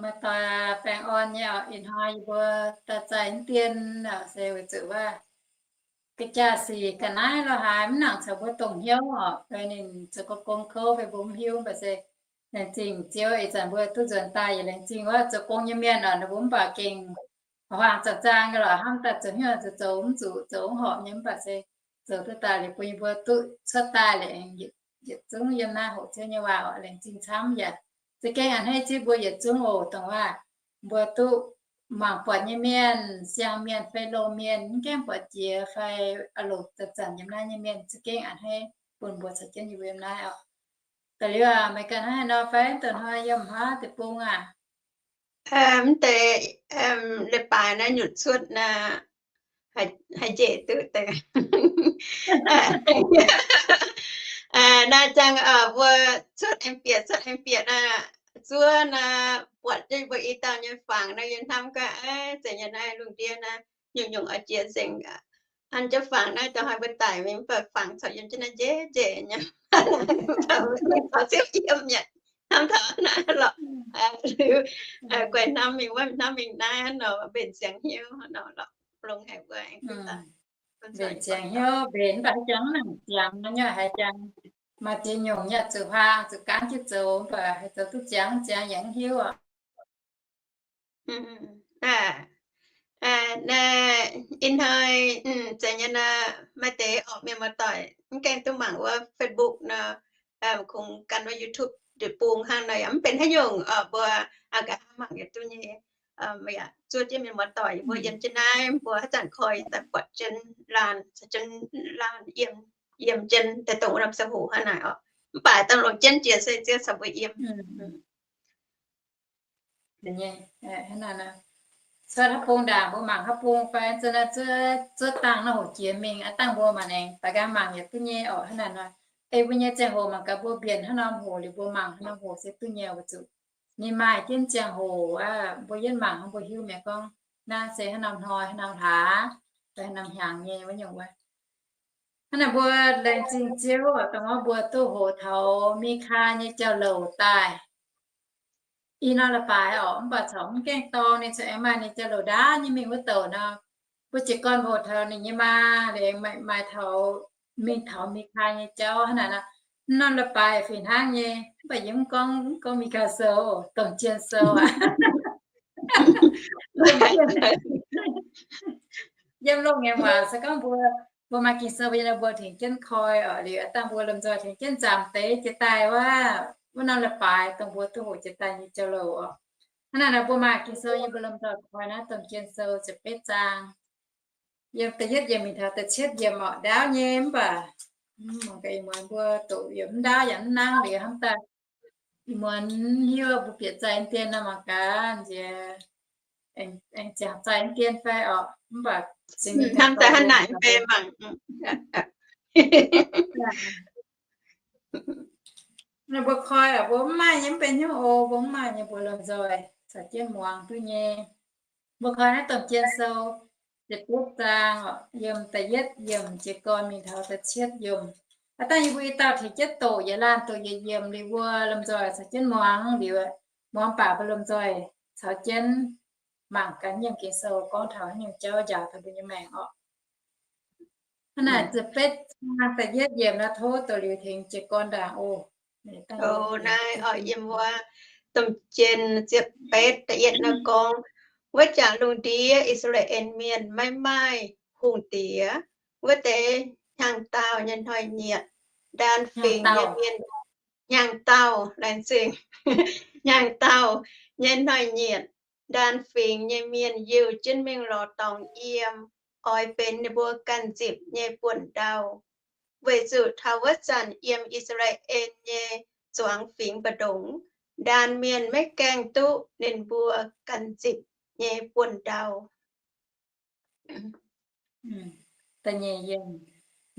Maaih doic baengh orn nyei oc. Ih hnoi yie mbuo daaih zaih mv dien oc, se weic zuqc waac ga'jaav sic ga'naaiv lorh haaix mv nangc caux mbuo dongh hnyouv oc. Ninh zoux gong kouv fai mbuo mv hiuv, mv baac se laengz zingh Ziouv, ih zanc mbuo duqv nzuonx daaih yaac laengz zingh wuov zoux gong nyei mienh oc. Ninh mbuo mv baac gengh huaang zaangc zaang nyei lorqc, hnamv daaih zoux hnyouv zoux zoux mv zuqc, zoux mv horpc nyei, mv baac se zoux duqv daaih liuz bun yie mbuo duqv cuotv daaih liuz, yietc zungv yiem naaiv hoqc Ziouv nyei waac oc. Laengz zingh camv yaac za'gengh a'hneiv ziex mbuo yietc zungv oc, dongh waac mbuo duqv mangc buatc nyei mienh, siang mienh fai loz mienh, mv gaengh buatc jiex fai a'loc zanc-zanc yiem naaiv nyei mienh, za'gengh a'hneiv bun mbuo caux jienv yie mbuo yiem naaiv oc. Da'liuz aac, meih ganh hnangv haaix nor fai? Da'hnoi yiem haav deic-bung aac? Mv deix, leiz-baaix naaiv nyutc cuotv naaiv, haih njiec duqv deix. Naaiv jangx mbuo cuotv aengx bieqc, cuotv aengx bieqc naaiv, zuov naaiv, buatc jienv mbuo i dauh nyei fangx naaiv, yie hnamv gaax, zeiz nyei naaiv lungh ndiev naaiv nyungc-nyungc oix jiex nzengc. An jienv fangx naaiv da'hoi mbuo daic mingh, mv baac fangx corc yiem jienv naaiv njiec njiec nyei, mv baac mbuo corc ziouc yiem nyei. Hnamv taux naaiv lorqc, guaih hnamv mingh wuov, hnamv mingh naaiv nor, mbenc ziangx hnyouv nor lorqc, longx haic wuov. Mbenc ziangx hnyouv, mbenc mv baac haaix jangx mv nangc ziangx nor, haaix jangx maaih ziex nyungc nyei, zuqc huaang zuqc gaanv jienv zoux, mv baac haaix zoux duqv ziangx, ziangx yaac mv hiuv oc. Ih hnoi, zeiz nyei naaiv, maaih deix orqc, mienh muoz-doic mv gaengh duqv mangc wuov Facebook nor, kungx gan wuov YouTube ndeic-bung hnangv nor yaac mv benx haaix nyungc oc. Mbuo a'nqa'haav mangc yaac duqv nyei. Yaac zuov jienv mienh muoz-doic mbuo yiem jienv naaiv, mbuo haaix zanc koi daaih buatc jienv laanh, caux jienv laanh yiem, yiem jienv daaih dongh wuov norm ziangh hoc hnangv naaic oc. Mv baac dangh longc jienv jiex se Ziouv caux mbuo yiem. Cuotv haav bung ndaangc mbuo mangc haav bung fai zuov, zuov dangh naaiv hoc jiex mingh, aav dangh mbuo mangc aengx daaih ganh mangc yaac duqv nyei oc. Hnangv naaic nor, ei mbuo nyei ziangh hoc mangc gaax mbuo mbienc haaix norm hoc liuz mbuo mangc haaix norm hoc se duqv nyei weic zuqc ninh maaih jienv ziangh hoc aqv. Mbuo yietv mangc hnangv mbuo hiuv mi'aqv gorngv naaiv se haaix norm hnoi, haaix norm hlaax, fai haaix norm hnyangx nyei wuov nyungc wuov. Hnangv naaic mbuo laengz zingh Ziouv dongh wuov mbuo duqv hoqc taux Mikaa nyei jauv-louc daaih. Ih norm leiz-baaix oc, mv baac corc mv gaengh dorng ninh corc aengx maaih ninh jauv-louc ndaauv nyei mingh wuov douc nor, mbuo jiez gorn hoqc taux ninh nyei maa, liuz aengx maaih taux, mingh taux Mikaa nyei jauv hnangv naaic nor. Norm leiz-baaix fih hnangv nyei, mv baac yie mv gorngv, mv gorngv Mikaa sou, Domh Jien sou aqv. Yiem loz-ngaengc waac se gorngv mbuo, mbuo maaih Ging-Sou mbuo nyei nor mbuo tengx jienv koi oc. Liuz aav dangh mbuo lomh nzoih tengx jienv nzamc deix jiex daaih wuov, wuov norm leiz-baaix dongh mbuo duqv hoqc jiex daaih nyei jauv-louc oc. Hnangv naaic nor mbuo maaih Ging-Sou nyei mbuo lomh nzoih koi naaiv Domh Jien sou ziepc betv zaang, yiem da'yietv yiemc mingh taux da'cietv yiemc oc. Ndaauv nyei mv baac mbuo doqc yiemc mv ndaauv yaac mv nangv liuz hnamv daaih. Ih muonz hiuv mbuo bieqc zaih dien nor mangc gaax nziex aengx ziangx zaih dien fai oc. Mv baac hnamv daaih hnangv naaic mv bei mangc. Mbuo koi oc, mbuo mv maaih nyei mv benx hnyouv oc, mbuo mv maaih nyei mbuo lomh nzoih caux jienv muangx duqv nyei. Mbuo koi naaiv Domh Jien sou ziepc betv zaang oc, yiem da'yietv yiemc jiez gorn mingh taux da'cietv yiemc. Aav dangh yie mbuo i dauh tengx jienv doqc yietc laanh doqc yietc yiemc liuz mbuo lomh nzoih caux jienv muangx liuz, muangx baac mbuo lomh nzoih caux jienv mangc gaax nyei Ging-Sou gorngv taux haaix nyungc jauv njaaux taux mbuo nyei maengc oc. Hnangv naaic ziepc betv zaang da'yietv yiemc nor, tov doqc liuz tengx jiez gorn ndaangc oc. Naaiv oc, yiem wuov Domh Jien ziepc betv da'yietv nor gorngv, wuov jangc lungh ndiev I^saa^laa^en Mienh maiv maaih hungh diex. Wuov deix hnyangx-daauh nyei hnoi-nyieqc, Ndaan Fingx nyei mienh, hnyangx-daauh, laengz zingh, hnyangx-daauh nyei hnoi-nyieqc, Ndaan Fingx nyei mienh yiuh jienv mingh lorz dorngx yiem, oix benx ninh mbuo ganh nzipc nyei buonv-ndau. Weic zuqc taux wuov zanc yiem I^saa^laa^en nyei zuangx fingx mbu'ndongx, Ndaan Mienh maiv gaengh duqv ninh mbuo ganh nzipc nyei buonv-ndau.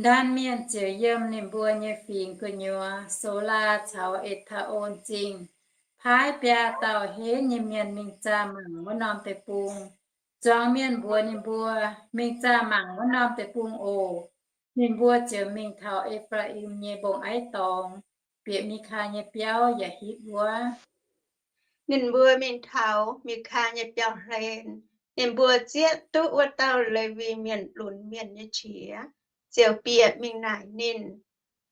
Ndaan Mienh ziouc yiem ninh mbuo nyei fingx gu'nyuoz, Solaa caux E^taa^on Zingh, paaiv biaa dauh henv nyei mienh mingh zaah mangc wuov norm deic-bung. Zuangx mienh mbuox ninh mbuo, mingh zaah mangc wuov norm deic-bung oc. Ninh mbuo ziouc mingh taux E^faa^im nyei mbong-aiv dorngx, bieqc Mikaa nyei biauv yaac hitv wuov. Ninh mbuo mingh taux Mikaa nyei biauv-hlen. Ninh mbuo zieqv duqv wuov dauh Lewi Mienh lunx mienh nyei qiex, ziouc bieqc mingh naaic ninh,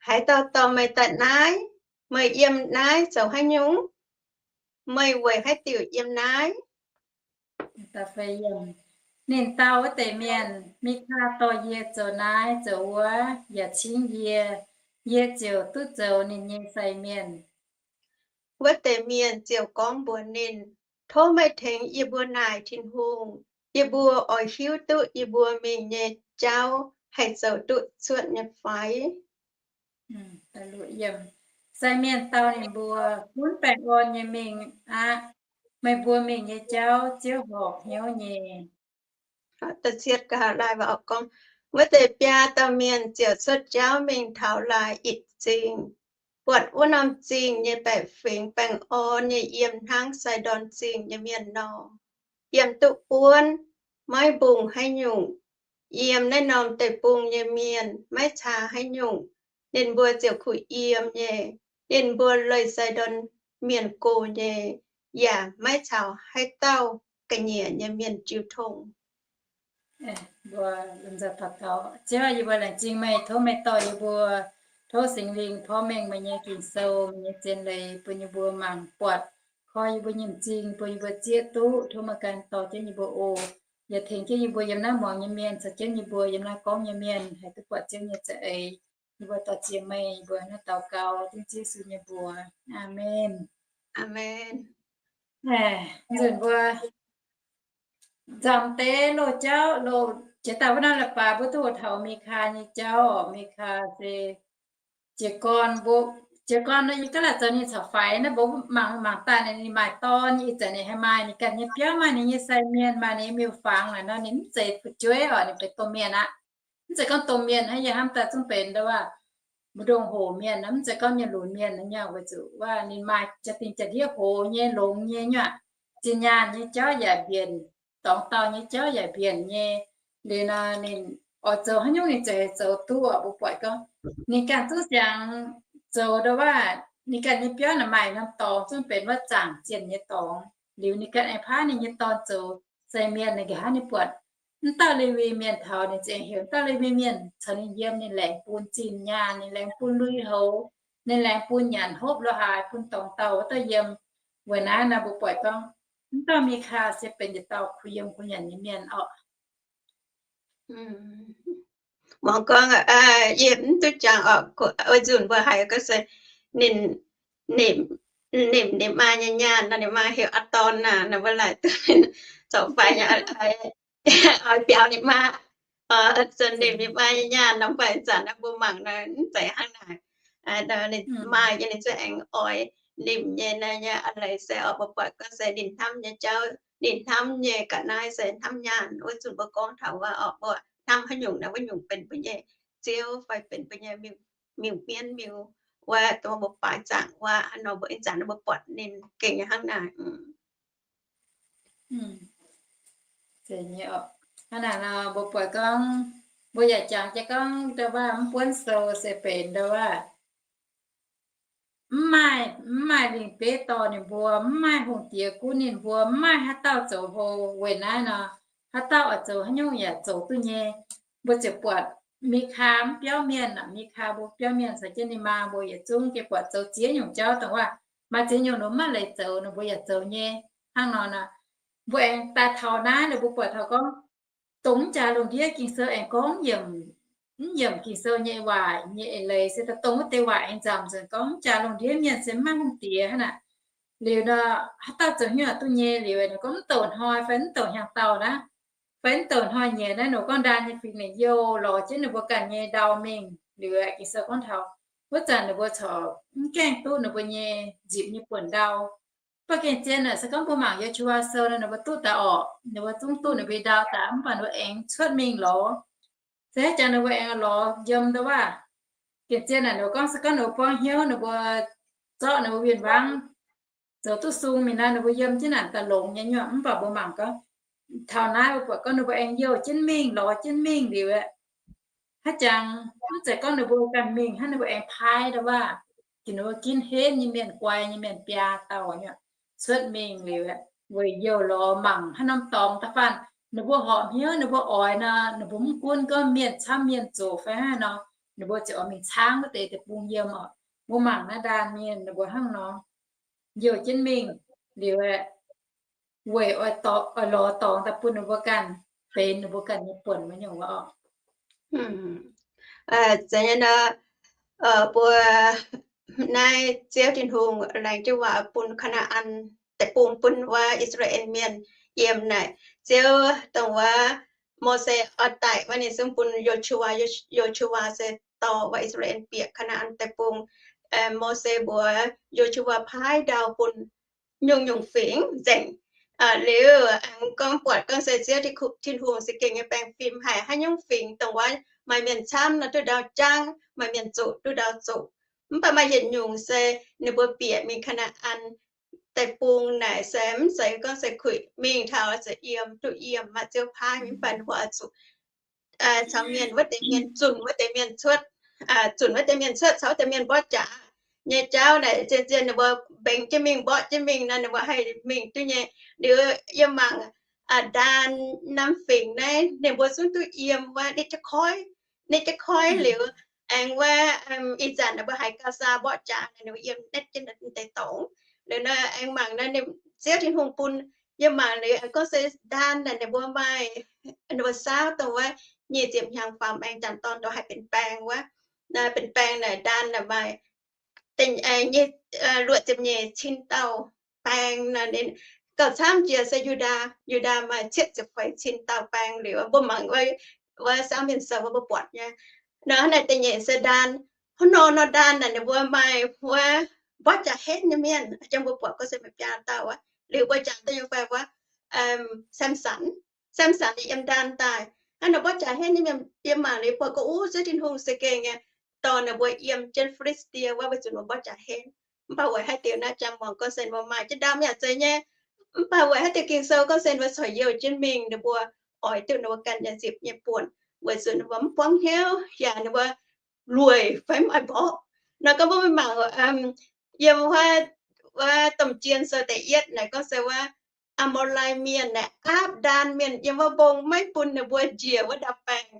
Haaix dauh dorh meih daaih naaiv? Meih yiem naaiv zoux haaix nyungc? Meih weic haaix diuc yiem naaiv? Ninh dau wuov deix mienh, Mikaa dorh yie zoux naaiv zoux wuov yaac cingv yie, yie ziouc duqv zoux ninh nyei sai mienh. Wuov deix mienh ziouc gorngv mbuox ninh, Tov meih tengx yie mbuo naaic Tin-Hungh. Yie mbuo oix hiuv duqv yie mbuo mingh nyei jauv haih zoux duqv cuotv nyei fai? Sai mienh dau ninh mbuo, Gunv baengh orn nyei mingh aqv. Meih mbuo mingh nyei jauv Ziouv horpc hnyouv nyei. Wuov deix biaa dauh mienh ziouc cuotv jauv mingh taux Laaix Itc Zingh, buatc wuov norm zingh nyei baeqc fingx baengh orn nyei yiem hnangv Sai^ndorn Zingh nyei mienh nor, yiem duqv buonv, maiv mbungh haaix nyungc. Yiem naaiv norm deic-bung nyei mienh maiv caa haaix nyungc. Ninh mbuo ziouc kuh yiem nyei. Ninh mbuo leih Sai^ndorn Mienh gox nyei, yaac maiv caux haaix dauh ga'nyiec nyei mienh jiu tong. Ziouv, yie mbuo laengz zingh meih, tov meih dorh yie mbuo, tov Singx Lingh porv mengh meih nyei Ging-Sou, meih nyei zien leiz bun yie mbuo mangc buatc, koi yie mbuo nyei m'zing, bun yie mbuo zieqv duqv. Tov meih ganh dorh jienv yie mbuo oc. Yaac tengx jienv yie mbuo yiem naaiv muangx nyei mienh, caux jienv yie mbuo yiem naaiv gorngv nyei mienh haih duqv buatc Ziouv nyei za'eix. Yie mbuo dorh ziec meih, yie mbuo naaiv daux gaux dengv Ziouv Yesu nyei mbuox. Aamen. Aamen. Nzunc mbuo nzamc deix loz jauv, loz jiex daaih wuov naaiv leiz-baaix mbuo duqv hoqc taux Mikaa nyei jauv. Mikaa se jiez gorn mbuo, jiez gorn nor yie gaav laaic zoux ninh caux faix naaiv, mbuo mangc mangc daaih ninh maaih dorn nyei, ih zanc ninh haih maaih ninh ganh nyei biauv, maaih ninh nyei sai mienh, maaih ninh nyei miuc-fangx naaic nor, ninh mv zeiz fu'jueiv oc, ninh benx domh mienh aqv. Mv zeiz gorngv domh mienh hnangv yie hnamv daaih zungv benx ndo waac mbu'ndongx hoc mienh, mv zeiz gorngv mienh lunx mienh nyei, weic zuqc waac ninh maaih jaa-dingh jaa-ndiev hoz nyei, longx nyei nyuoqc, zinh nyaanh nyei jauv yaac mbienc, dorngx dauh nyei jauv yaac mbienc nyei. Liuz nor ninh oix zoux haaix nyungc ninh zeiz zoux duqv. Mbuo buatc gorngv ninh ganh zungv siangx zoux ndo waac ninh ganh nyei biauv naaic maaih norm dorngx zungv benx wuov zaangc zienh nyei dorngx. Liuz ninh ganh aengx paaiv ninh nyei dorn zoux sai mienh. Ninh nqa'haav ninh buatc mv dauh Lewi Mienh taux, ninh ziouc heuc mv dauh Lewi Mienh caux ninh yiem, ninh laengz bun zinh nyaanh, ninh laengz bun lui-houx, ninh laengz bun nyanc hopv lo haaix, bun dorngx dauh wuov dauh yiem. Weic naaiv nor mbuo buatc gorngv mv dauh Mikaa se benx yietc dauh kuh yiem kuh nyanc nyei mienh oc. Muangx gorngv yie mv duqv jangx oc, weic zuqc mbuo haiz gorngv se ninh, ninh, ninh maa nyei nyaanh nor, ninh maa heuc Aa Dorn naaic, nor mbuo laaic duqv corc fai nyei oix biaux ninh maa, zoux ninh, ninh maa nyei nyaanh nor. Mv baac ih zanc naaiv mbuo mangc nor mv zeiz hnangv naaic. Ninh maa nyei ninh zungv aengx oix nimc nyei naaiv nyei. A'leiz se oc mbuo buatc gorngv se ninh hnamv nyei jauv, ninh hnamv nyei ga'naaiv se hnamv nyaanh. Wuov zuqc mbuo gorngv taux waac oc, mbuo hnamv haaix nyungc naaiv wuov nyungc benx mbuo nyei ziouv fai benx mbuo nyei miuc-mienv miuc, wuov dongh mbuo baaix zaangc waac nor, mbuo ih zanc mbuo buatc ninh gengh nyei hnangv naaic. Hnangv naaic nor mbuo buatc gorngv, mbuo yaac jangx jienv gorngv ndo waac mv buonv sou se benx ndo waac mv maaih, mv maaih lingh beiv dorh ninh mbuo, mv maaih hungh diex gunv ninh mbuo, mv maaih haaix dauh zoux hlo. Weic naaiv nor, haaix dauh oix zoux haaix nyungc yaac zoux duqv nyei. Mbuo ziouc buatc Mikaa mv biauv mienh, Mikaa mbuo biauv mienh caux jienv ninh maa mbuo yietc zungv gengh buatc zoux ziex nyungc jauv dongh waac maaih ziex nyungc ninh mv maaih leiz zoux, ninh mbuo yaac zoux nyei. Hnangv nor, mbuo aengx daaih taux naaiv ninh mbuo buatc taux gorngv dongh mv jaax lungh ndiev Ging-Sou aengx gorngv mv yiemc Ging-Sou nyei waac nyei eix leiz se dongh wuov deix waac aengx nzamc nzunc gorngv mv jaax lungh ndiev mienh se mv maaih hungh diex hnangv naaic. Liuz nor, haaix dauh zoux hnyouv duqv nyei liuz nor gorngv mv douc hnoi fai mv douc hnyangx-daauh naaiv, fai mv douc hnoi nyei naaiv, ninh gorngv ndaan nyei fingx ninh youh lorz jienv ninh mbuo ganh nyei ndau mingh. Liuz Ging-Sou gorngv taux wuov zanc ninh mbuo corc mv gaengh duqv ninh mbuo nyei nzipc nyei buonc ndau. Mv baac gengh zien naaic se gorngv mbuo mangc Yo^su^waa Sou nor, ninh mbuo duqv daaih orqc, ninh mbuo zungv duqv ninh mbuo ndau daaih, mv baac ninh mbuo aengx cuotv mingh lorz. Se haaix jangx ninh mbuo aengx lorz yiem ndo waac. Gengh zien naaic ninh mbuo gorngv se gorngv ninh mbuo buangv hnyouv, ninh mbuo zorqv ninh mbuo win-wangv zoux duqv sung mingh nor, ninh mbuo yiem jienv naaic daaih longx nyei nyuoqc. Mv baac mbuo mangc gorngv taux naaiv mbuo buatc gorngv ninh mbuo aengx youh jienv mingh, lorz jienv mingh liuz aeqv, haaix jangx mv zeiz gorngv ninh mbuo ganh mingh hnangv, ninh mbuo aengx paaiv ndo waac, jiex ninh mbuo ginv henv nyei mienh, guai nyei mienh biaa dauh nyuoqc. cuotv mingh liuz, weic youh lorz mangc haaix norm dorngx da'faanh ninh mbuo horpc hnyouv, ninh mbuo oix nor, ninh mbuo mv gunv gorngv mienh camv mienh zoqc fai haaix nor, ninh mbuo ziouc oix mingh caangv wuov deix deic-bung yiem oc. Mbuo mangc naaiv ndaanh mienh ninh mbuo hnangv nor youh jienv mingh liuz, weic oix lorz dorngx daaih bun ninh mbuo ganh benx ninh mbuo ganh nyei buonc wuov nyungc oc. Zeiz nyei nor, mbuo naaiv Ziouv Tin-Hungh laengz jienv waac bun Kaa^naa^an deic-bung, bun wuov I^saa^laa^en Mienh yiem naaic. Ziouv dongh wuov Mose oix daic wuov, ninh zungv bun Yo^su^waa, Yo^su^waa se dorh wuov I^saa^laa^en bieqc Kaa^naa^an deic-bung. Mose mbuox Yo^su^waa paaiv ndau bun nyungc-nyungc fingx nzengc. Liuz aengx gorngv buatc gorngv se Ziouv Tin-Hungh se gengh nyei baengh fim, haiz haaix nyungc fingx dongh wuov maaih mienh camv nor duqv ndau jangv, maaih mienh zoqc duqv ndau zoqc. Mv baac maaih yietc nyungc se ninh mbuo bieqc mingh Kaa^naa^an deic-bung naaic se mv zeiz gorngv se kuic mingh taux se yiem duqv yiem, maaih Ziouv paaiv mingh, mv baac ninh mbuo oix zuqc caux mienh wuov deix mienh zunc wuov deix mienh cuotv, zunc wuov deix mienh cuotv caux wuov deix mienh mborqv jaax nyei jauv naaic, zien-zien ninh mbuo mbengx jienv mingh, mborqv jienv mingh nor, ninh mbuo haih mingh duqv nyei. Liuz yie mangc ndaan norm fingx naaiv ninh mbuo zungv duqv yiem wuov nitv jienv koiv, nitv jienv koiv liuz, aengx wuov ih zanc ninh mbuo haiz Gaza mborqv jaax naaic, ninh mbuo yiem nitv jienv deix dorngx. Liuz nor aengx mangc naaiv Ziouv Tin-Hungh bun yie mangc liuz aengx gorngv se ndaan naaic ninh mbuo maaih, ninh mbuo saauv dongh wuov nyic ziepc hnyangx faaux maengx jangc dorn ndongc haaix benx baeng wuov, benx baeng naaic ndaan naaic maaih luoqc ziepc nyeic cin dauh baeng nor. Gauh camv jiex se Yu^ndaa, Yu^ndaa maaih cietv ziepc feix cin dauh baeng liuz, mbuo mangc wuov saauv mienh sou wuov mbuo buatc nyei. Nor hnangv naaic da'nyeic se ndaan, hnangv nor nor ndaan naaic ninh mbuo maaih wuov mborqv jaax henv nyei mienh, jang mbuo buatc gorngv se maaih biaa dauh wuov. Liuz mbuo jangx duqv nyei fai wuov Samson, Samson yiem ndaan daaih. Hnangv nor mborqv jaax henv nyei mienh, yie mangc liuz buatc gorngv, uv, Ziouv Tin-Hungh se gengh nyei dorh ninh mbuo yiem jienv Fi^li^saa^die wuov weic zuqc ninh mbuo mborqv jaax henv. Mv baac weic haaix diuc naaiv jang mangc gorngv se ninh mbuo maaih jienv ndaamv yaac zeiz nyei. Mv baac weic haaix diuc Ging-Sou gorngv se ninh mbuo corc youh jienv mingh, ninh mbuo oix duqv ninh mbuo ganh nyei nzipc nyei buonc, weic zuqc ninh mbuo mv buangv hnyouv yaac ninh mbuo lueic fai mv oix mborqv. Nor gorngv mbuo mingh mangc yiem wuov domh jien sou da'yietv naaic gorngv se wuov Aa^mo^lai Mienh naaic aapv ndaan mienh yiem wuov mbong maiv bun ninh mbuo njiec wuov ndau-baengh.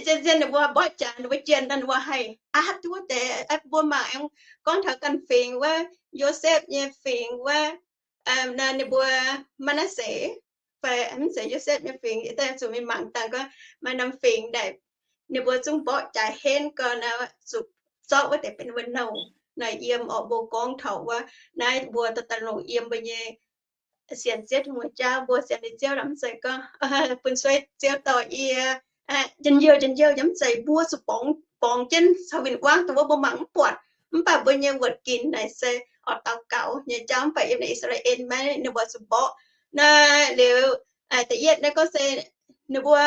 Zien-zien ninh mbuo mborqv jaax, ninh mbuo jien daaih ninh mbuo haih aapv duqv wuov deix. Mbuo mangc aengx gorngv taux ganh fingx wuov, Yosepv nyei fingx wuov, ninh mbuo Maa^naa^se, fai mv zeiz Yosepv nyei fingx, daaih zuqc mingh mangc dangh gorngv maaih norm fingx naaic, ninh mbuo zungv mborqv jaax henv gau naaic, zuqc zorqv wuov deix benx wuov nouh naaic yiem. Orqc, mbuo gorngv taux wuov naaiv mbuo daaih daaih longc yiem mbuo nyei sienx Ziouv Tin-Hungh nyei jauv, mbuo sienx liuz Ziouv mv zeiz gorngv bun suiv Ziouv dorh yie njien-youh njien-youh nyei, mv zeiz. Mbuo zuqc borngz, borngz jienv caux win-wangv dongh wuov mbuo mangc mv buatc. Mv baac mbuo nyei wuoqc ginc naaic se oix daux gaux nyei jauv. Mv baac yiem naaic I^saa^laa^en maiv, ninh mbuo zuqc mborqv. Naaiv liuz da'yietv naaiv gorngv se ninh mbuo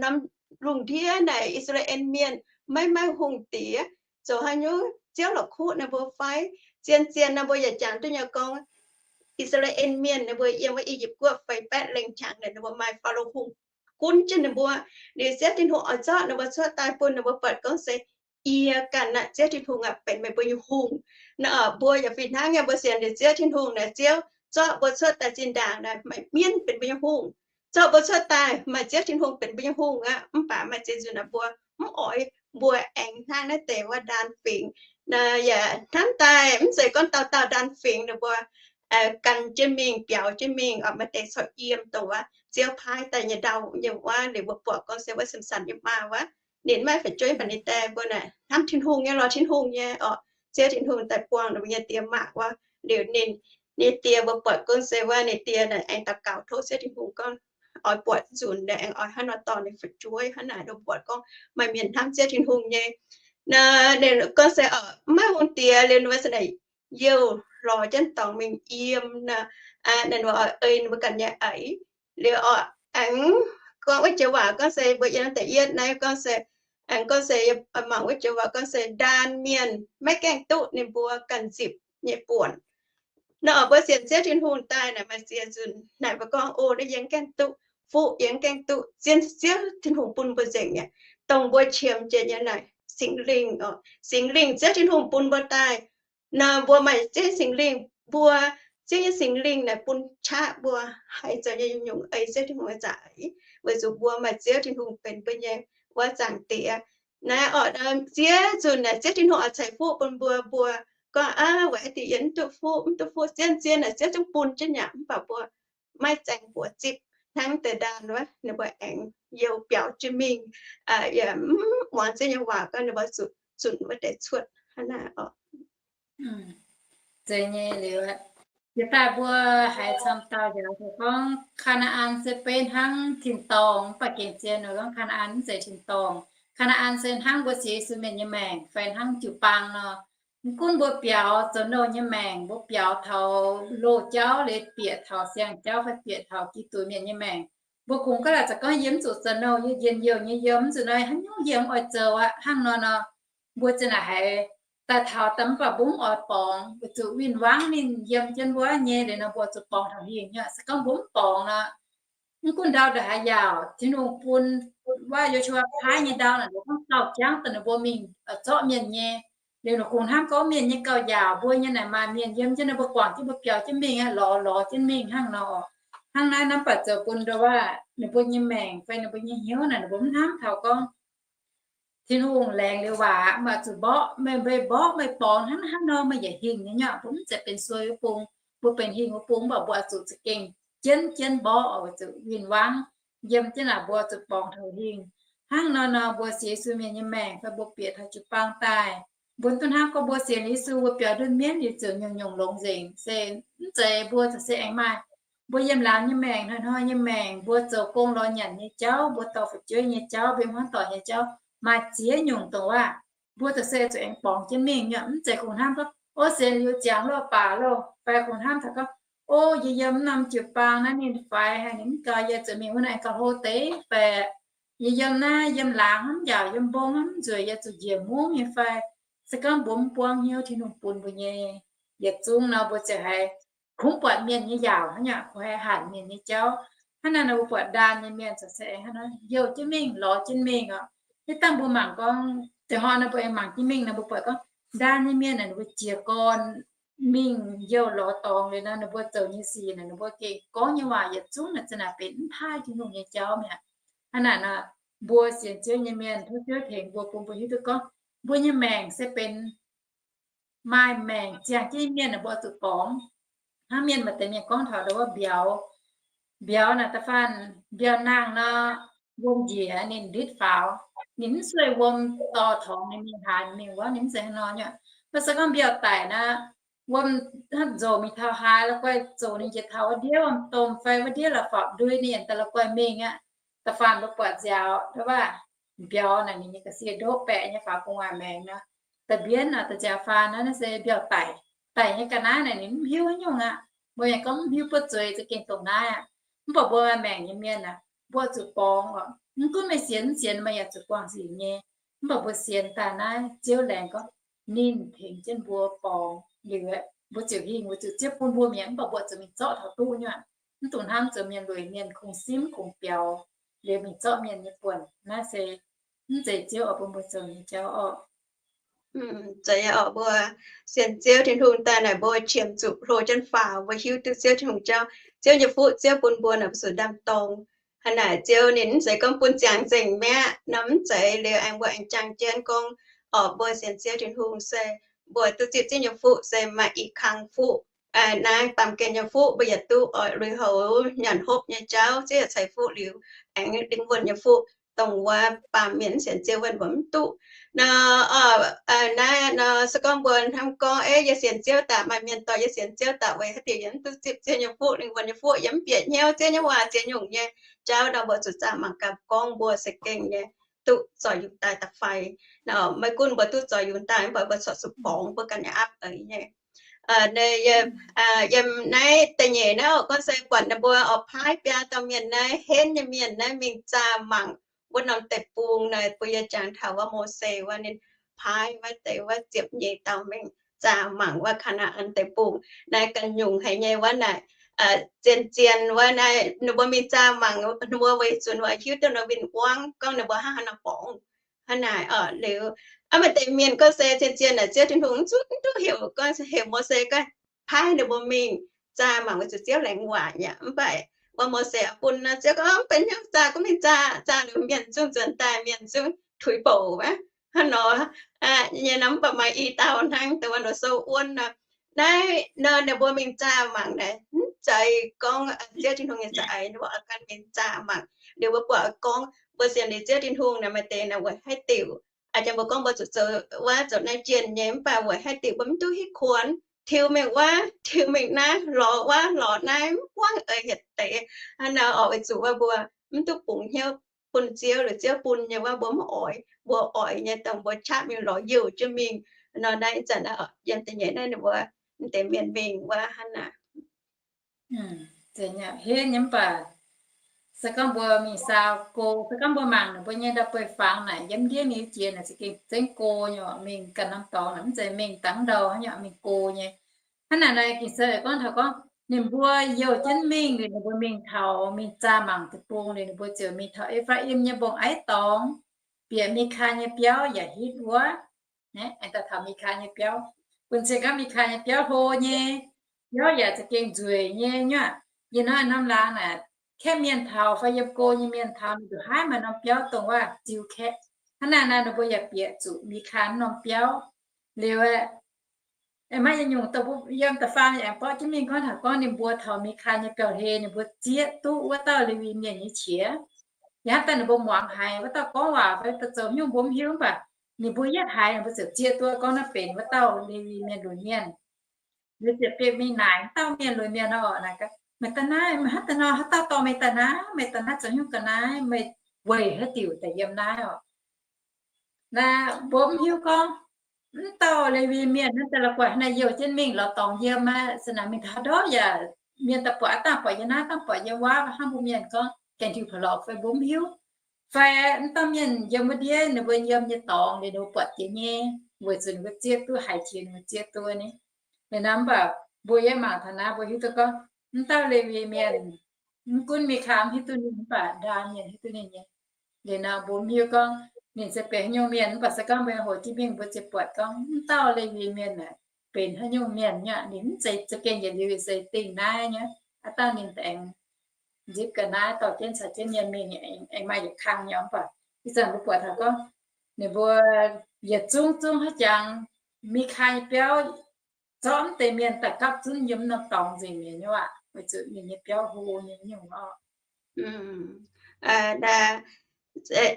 norm lungh ndiev naaic I^saa^laa^en Mienh maiv maaih hungh diex, zoux haaix nyungc Ziouv la'kuqv ninh mbuo fai? Zien-zien nor mbuo yaac jangx duqv nyei gorngv I^saa^laa^en Mienh ninh mbuo yiem wuov I^yipv Guoqv feix baeqv lengh qangx naaic, ninh mbuo maaih Faalo Hungh gunv jienv ninh mbuo. Liuz Ziouv Tin-Hungh oix zorqv ninh mbuo cuotv daaih bun ninh mbuo buatc gorngv se yie ganh naaic Ziouv Tin-Hungh aqv benx meih mbuo nyei hungh. Naaiv mbuo yaac fih hnangv nyei, mbuo sienx liuz Ziouv Tin-Hungh naaic, Ziouv zorqv mbuo cuotv daaih zinh ndaangc naaic maaih mienv benx mbuo nyei hungh. Zorqv mbuo cuotv daaih maaih Ziouv Tin-Hungh benx mbuo nyei hungh aqv. Mv baac maaih ziex nzunc naaic mbuo mv oix, mbuo aengx hnangv naaiv deix wuov ndaan fingx. Naaiv yaac hnamv daaih mv zeiz gorngv dauh dauh ndaan fingx ninh mbuo gan jienv mingh, biaux jienv mingh, oix maaih deix corc yiem dongh wuov Ziouv paaiv daaih nyei ndau nyei wuov. Liuz mbuo buatc gorngv se wuov Samson nyei maa wuov, ninh maiv fu'jueiv mv baac ninh dae mbuo naaic hnamv Tin-Hungh nyei, lorz Tin-Hungh nyei orqc. Ziouv Tin-Hungh daaih buangh ninh mbuo nyei die maa wuov. Liuz ninh, ninh die mbuo buatc gorngv se wuov ninh die naaic aengx daux gaux tov Ziouv Tin-Hungh gorngv oix buatc nzunc naaic aengx oix hnangv nor dorh ninh fu'jueiv hnangv naaic. Ninh buatc gorngv maaih mienh hnamv Ziouv Tin-Hungh nyei. Naaiv ninh gorngv se maiv hungh diex liuz ninh mbuo se naaic youh lorz jienv dorngx mingh yiem naaic, ninh mbuo ei ninh mbuo ganh nyei eix. Liuz oix aengx gorngv wuov joux waac gorngv se mbuo yiem da'yietv naaiv gorngv se, aengx gorngv se mangc wuov joux waac gorngv se ndaan mienh maiv gaengh duqv ninh mbuo ganh nzipc nyei buonc. Nor mbuo sienx Ziouv Tin-Hungh daaih naaic maaih ziex nzunc naaic mbuo gorngv, o, naaiv yie mv gaengh duqv fuqv, yie mv gaengh duqv zien, Ziouv Tin-Hungh bun mbuo nzengc nyei. Dongh mbuo qiemx jiex nyei naaic Singx Lingh oc. Singx Lingh Ziouv Tin-Hungh bun mbuo daaih. Nor mbuo maaih Ziouv Singx Lingh, mbuo Ziouv nyei Singx Lingh naaic bun qaqv mbuo haiz zoux nyei nyungc-nyungc ei Ziouv Tin-Hungh nyei za'eix, weic zuqc mbuo maaih Ziouv Tin-Hungh benx mbuo nyei wuov Zaangc Diex. Naaiv orqc, ziex nzunc naaic Ziouv Tin-Hungh oix ceix fuqv bun mbuo, mbuo gorngv, aav, weic haaix diuc yie mv duqv fuqv, mv duqv fuqv, zien-zien naaic Ziouv zungv bun jienv nyei, mv baac mbuo maiv zaeng buoz zipv hnangv deix ndaanh wuov, ninh mbuo aengx youh biaux jienv mingh, yaac mv muangx Ziouv nyei waac, gorngv ninh mbuo zuqc zunc wuov deix cuotv hnangv naaiv oc. Zeiz nyei liuz, jiex daaih mbuo haiz camv dauh njaaux taux gorngv Kaa^naa^an se beiv hnangv tin-dorngh, mv baac gengh zien nor gorngv Kaa^naa^an mv zeiz tin-dorngh. Kaa^naa^an se hnangv mbuo sienx Yesu mienh nyei maengc fai hnangv jiu-baang nor. Mv gunv mbuo biaux zoux nouh nyei maengc, mbuo biaux taux loz-jauv, liuz bieqc taux siang-jauv fai bieqc taux Giduc mienh nyei maengc, mbuo kungx gaav laaic zoux gorngv yie mv zuqc zoux nouh, yie njien-youh nyei yiem, mv zuqc nor haaix nyungc yie mv oix zoux aqv. Hnangv nor nor, mbuo zinh naaic haiz daaih taux daaih mv baac mbuo mv oix borngz, weic zuqc win-wangv ninh yiem jienv mbuo nyei liuz nor mbuo zuqc borngz taux hingh nyei. Se gorngv mbuo mv borngz nor, mv gunv ndau ndongc haaix yaauc, Tin-Hungh bun wuov Yo^su^waa paaiv nyei ndau naaic, ninh gorngv gauh jangv daaih ninh mbuo mingh zorqv mienh nyei. Liuz ninh kungx hnamv gorngv mienh nyei gauh yaauc, mbuo nyei naaic maaih mienh yiem jienv, ninh mbuo guangc jienv mbuo biaux jienv mingh aqv, lorz lorz jienv mingh hnangv nor. Hnangv naaiv naaiv baac zoux bun ndau wuov ninh mbuo nyei maengc fai ninh mbuo nyei hnyouv naaic ninh mbuo mv hnamv taux gorngv Tin-Hungh laengz liuz waac, meih zuqc mborqv, meih mborqv meih borngz hnangv naaiv hnangv nor, meih yietc hingh nyei nyei, mbuo mv zeiz benx sueih wuov bung. Mbuo benx hingh wuov bung mv baac mbuo oix zuqc za'gengh jienv jienv mborqv, oix zuqc win-wangv yiem jienv naaic mbuo zuqc borngz taux hingh. Hnangv nor nor mbuo sienx Yesu mienh nyei maengc fai mbuo bieqc taux jiu-baang daaih, mbuo duqv hnamv gorngv mbuo sienx Yesu mbuo biaux nduov mienv liuz ziouc nyungc-nyungc longx nzengc. Se mv zeiz, mbuo za'gengh aengx maaih mbuo yiem laangz nyei maengc, hnoi-hnoi nyei maengc, mbuo zoux gong lorz nyanc nyei jauv, mbuo dorh fu'jueiv nyei jauv, mbuo hnangv doic nyei jauv, maaih ziex nyungc dongh waac mbuo za'gengh zuqc aengx borngz jienv mingh nyei. Mv zeiz kungx hnamv gorngv, o, sienx liuz ziangx loh baac loh, fai kungx hnamv taux gorngv, o, yie yiem norm jiu-baang naaiv ninh faix haic, ninh mv gaux, yie zuqc mingh wuov naaiv gauh hlo deix, fai yie yiem naaiv yiem laangz hnamv njaaux, yiem mbong hnamv nzueic, yie zuqc njiec mungv nyei fai. Se gorngv mbuo mv buangv hnyouv Tin-Hungh bun mbuo nyei, yietc zungv nor mbuo ziouc haiz kungx buatc mienh nyei yaauc hnangv, kungx haiz hanc mienh nyei jauv. Hnangv naaiv nor mbuo buatc ndaam nyei mienh zoux se aengx hnangv nor youh jienv mingh, lorz jienv mingh oc. Hitv dangh mbuo mangc gorngv, deix hnoi nor mbuo aengx mangc jienv mingh nor mbuo buatc gorngv ndaam nyei mienh naaic ninh mbuo jiez gorn mingh youh lorz dorngx liuz nor, ninh mbuo zoux nyei sic naaic, ninh mbuo gengh gorngv nyei waac yietc zungv naaic za'naaic benx mv paaiv Tin-Hungh nyei jauv mi'aqv. Hnangv naaic nor, mbuo sienx Ziouv nyei mienh, tov Ziouv tengx mbuo, bun mbuo hiuv duqv gorngv mbuo nyei maengc se benx maaih maengc ziangh jienv mienh naaic mbuo oix zuqc borngz. Hnangv mienh maaih deix mienh gorngv taux ndau wuov mbiauz, mbiauz naaic da'faanh mbiauz nangh nor, wuom njiec ninh nditv faaux, ninh mv sueih wuom dorh torngx ninh mingh haaix ninh mingh wuov, ninh mv zeiz hnangv nor nyei. Mv baac se gorngv mbiauz daic naaic, wuom nzoc mingh taux haaix, la'guaih zoqc ninh njiec taux wuov ndiev wuom-domh fai wuov ndiev la'fapv ndui, ninh yaac daaih la'guaih mingh aqv. Da'faanh mbuo buatc nziaaux ndau wuov mbiauz naaic ninh nyei ga'sie ndoqv baeqc nyei faaux gu'nguaaic maengx nor, da'mbienv naaic da'nziaaux faanh naaiv, naaiv se mbiauz daic. Daic nyei ga'naaiv naaic ninh mv hiuv haaix nyungc aqv. Mbuo yaac gorngv mv hiuv buov zueiz, za'gengh dongh naaiv aqv. Mv baac mbuo maaih maengc nyei mienh aah, mbuo zuqc borngz oc. Mv gunv meih sienx mv sienx, meih yaac zuqc guangc sic nyei. Mv baac mbuo sienx daaih naaiv, Ziouv laengz gorngv ninh tengx jienv mbuo borngz liuz, mbuo ziouc hingh, mbuo ziouc, Ziouv bun mbuo mi'aqv. Mv baac mbuo zuqc mingh zorqv taux duqv nyei. Mv dungx hnamv zoux mienh lueic mienh kungx simv kungx biaux liuz mingh zorqv mienh nyei buonc. Naaiv se mv zeiz Ziouv oix bun mbuo zoux nyei jauv oc. Zeiz nyei oc, mbuo sienx Ziouv Tin-Hungh daaih naaic, mbuo qiemx zuqc hlo jienv faaux, mbuo hiuv duqv Ziouv Tin-Hungh jauv. Ziouv nyei fuqv Ziouv bun mbuo naaic, mbuo zuqc ndaam-dorng. Hnangv naaic Ziouv ninh mv zeiz gorngv bun ziangx nzengc mi'aqv nor, mv zeiz. Liuz aengx mbuo aengx jangx jienv gorngv, orqc, mbuo sienx Ziouv Tin-Hungh se mbuo duqv zipv Ziouv nyei fuqv se maaih i kang fuqv. Naaiv baamh gen nyei fuqv mbuo yietc duqv oix lui-houx nyanc hopv nyei jauv, Ziouv yaac ceix fuqv liuz, aengx lingh wuonh nyei fuqv, dongh wuov baamh mienh mv sienx Ziouv wuov mbuo mv duqv. Nor, naaiv nor se gorngv mbuo hnamv gorngv, ei, yie sienx Ziouv daaih, maaih mienh dorh yie sienx Ziouv daaih, weic haaix diuc yie mv duqv zipv Ziouv nyei fuqv, lingh wuonh nyei fuqv, yie mv bieqc hnyouv Ziouv nyei waac ziex nyungc nyei jauv nor, mbuo zuqc zaah mangc gaax gorngv mbuo se gengh nyei duqv zorc yungz daaih da'fai. Maiv gunv mbuo duqv zorc yungz daaih, mv baac mbuo corc zuqc borngz mbuo ganh nyei aapv eix nyei. Yiem naaiv da'nyeic naaiv oc, gorngv se buatc ninh mbuo oix paaiv biaa dauh mienh naaiv, henv nyei mienh naaiv mingh zaah mangc wuov norm deic-bung naaic, bun yie jangx taux wuov Mose wuov, ninh paaiv wuov deix wuov ziepc nyeic dauh mingh zaah mangc wuov Kaa^naa^an Deic-Bung. Naaiv ganh nyungc haic nyei wuov naaic, zien-zien wuov naaiv ninh mbuo mingh zaah mangc, ninh mbuo weic zuqc hiuv duqv ninh win-wangv gorngv ninh mbuo hnangv haaix nor borngz. Hnangv naaic oc. Liuz, aa, maaih deix mienh gorngv se zien-zien naaic Ziouv Tin-Hungh mv duqv heuc, gorngv heuc Mose gorngv paaiv ninh mbuo mingh zaah mangc weic zuqc Ziouv laengz waac yaac mv baac wuov Mose bun nor, Ziouv gorngv, Mv benx hnyouv, zaah gunv mingh zaah. Zaah liuz mienh zungv nzuonx daaih, mienh zungv tuix bouc wuov. Hnangv nor nyei nor, mv baac maaih i dauh hnangv dongh wuov nor sou wuonv nor, naaiv nor ninh mbuo mingh zaah mangc naaic, mv zeiz gorngv Ziouv Tin-Hungh nyei za'eix, ninh mbuo oix gan mingh zaah mangc. Liuz mbuo buatc gorngv mbuo sienx liuz Ziouv Tin-Hungh naaic maaih deix naaic weic haaix diuc, a'jang mbuo gorngv mbuo zuqc zoux wuov zoux naaiv jienh nyei, mv baac weic haaix diuc mbuo mv duqv hitv kuonx, tiux mingh wuov, tiux mingh naaiv, lorz wuov, lorz naaiv, mv buangv eix yietc deix. Hnangv naaiv oix weic zuqc wuov mbuo mv duqv bungx hnyouv bun Ziouv, liuz Ziouv bun nyei wuov mbuo mv oix, mbuo oix nyei dongh mbuo qaqv mingh lorz youh jienv mingh. Nor naaiv ih zanc naaiv yiem da'nyeic naaiv ninh mbuo deix mienh mingh wuov hnangv naaic. Hnangv nyei mv baac se gorngv mbuo mingh saau go, se gorngv mbuo mangc ninh mbuo nyei ndau-beih fangx naaic, yiem ndiev mingh jiex naaic za'gengh zengv go nyei, mingh ganh norm dorngx naaic mv zeiz mingh dangv ndau hnangv nyei, mingh go nyei. Hnangv naaic naaic Ging-Sou gorngv taux gorngv ninh mbuo youh jienv mingh liuz, ninh mbuo mingh taux mingh zaah mangc deic-bung liuz, ninh mbuo ziouc mingh taux E^faa^im nyei mbong-aiv dorngx, bieqc Mikaa nyei biauv yaac hitv wuov. Aengx daaih taux Mikaa nyei biauv, bun cing gorngv Mikaa nyei biauv hlo nyei, biauv yaac za'gengh nzueic nyei nyuoqc. Yie hnoi norm laangz naaic, kaeqv mienh taux fai yiem go nyei mienh taux, ninh mbuo haih maaih norm biauv dongh wuov ziux kaeqv. Hnangv naaic naaic ninh mbuo yaac bieqc zuqc Mikaa norm biauv. Liuz aeqv, maiv yietc nyungc dongh mbuo yiem da'faam aengx borqv jienv mingh gorngv taux gorngv ninh mbuo taux Mikaa nyei biauv hlo, ninh mbuo zieqv duqv wuov dauh Lewi Mienh nyei qiex. Yaac hnangv daaih ninh mbuo muangx haiz wuov dauh gorngv waac fai daaih zoux nyungc mbuo mv hiuv, mv baac ninh mbuo yietv haiz ninh mbuo ziouc zieqv duqv gorngv naaiv benx wuov dauh Lewi Mienh lunx mienh. Liuz ziouc bieqc mingh naaic wuov dauh mienh lunx mienh oc, naaic, Meih daaih naaiv, meih hnangv daaih nor, haaix dauh dorh meih daaih naaiv? Meih daaih naaiv zoux nyungc ga'naaiv? Meih weic haaix diuc daaih yiem naaiv oc? Naaiv mbuo mv hiuv gorngv, mv dauh Lewi Mienh naaiv daaih la'guaih hnangv naaiv youh jienv mingh lorz dorngx yiem aqv. Se naaic mingh taux haaix ndorv yaac mienh daaih buatc, aav dangh buatc yiem naaiv, dangh buatc yiem wuov, hnangv mbuo mienh gorngv gaengh diuh pa'lorqc fai mbuo mv hiuv. Fai mv dauh mienh yiem wuov ndiev ninh mbuo yiem nyei dorngx liuz ninh mbuo buatc jiex nyei, weic zuqc ninh mbuo zieqv duqv, haiz jiex ninh mbuo zieqv duqv ni. Liuz nor mv baac mbuo yiem mangc taux naaiv mbuo hiuv duqv gorngv, mv dauh Lewi Mienh, mv gunv Mikaa mv hiuv duqv ninh, mv baac Ndaa Mienh hiuv duqv ninh nyei. Liuz nor mbuo mv hiuv gorngv ninh se benx haaix nyungc mienh, mv baac se gorngv mbuo hoqc jienv mingh mbuo ziouc buatc gorngv mv dauh Lewi Mienh naaic benx haaix nyungc mienh nyuoqc. Ninh mv zeiz za'gengh yietc liuz se dingh naaiv nyei. Aav dangh ninh aengx nzipc ga'naaiv dorh jienv caux jienv mienh mingh, aengx maaih yietc kang nyei. Mv baac ih zanc mbuo buatc taux gorngv ninh mbuo yietc zungv zungv haaix jangx, Mikaa nyei biauv zorqv mv deix mienh daaih gapv zunv yiem norm dorngx nzengc nyei nyuoqc, weic zuqc ninh nyei biauv hlo nyei nyungc oc.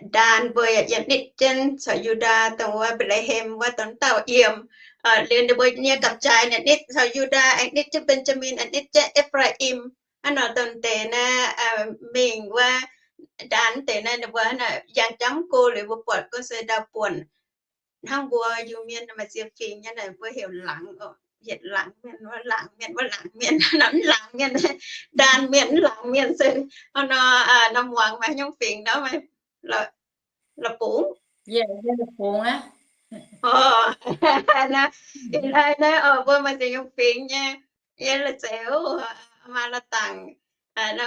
Ndaan mbuo yaac yiem nitv jienv caux Yu^ndaa dongh wuov Mbetc^le^hem wuov dongh dauh yiem. Liuz ninh mbuo nyei gapv-jaaix naaic nitv caux Yu^ndaa, aengx nitv jienv Mben^jaa^min, aengx nitv jienv E^faa^im. Hnangv nor dongh deix naaiv mingh wuov Ndaan deix naaiv ninh mbuo yangh jangv go liuz mbuo buatc gunv se ndau-buonc. Hnangv mbuo Iu-Mienh maaih ziex fingx nyei naaic mbuo heuc Laangz, yietc Laangz Mienh, wuov Laangz Mienh, wuov Laangz Mienh, mv Laangz Mienh, Ndaan Mienh, mv Laangz Mienh se hnangv nor. Norm muangx maaih nyungc fingx nor, La'bungx. Ih hnoi naaiv mbuo maaih ziex nyungc fingx nyei, yie la'zeiz, maaih la'dangc.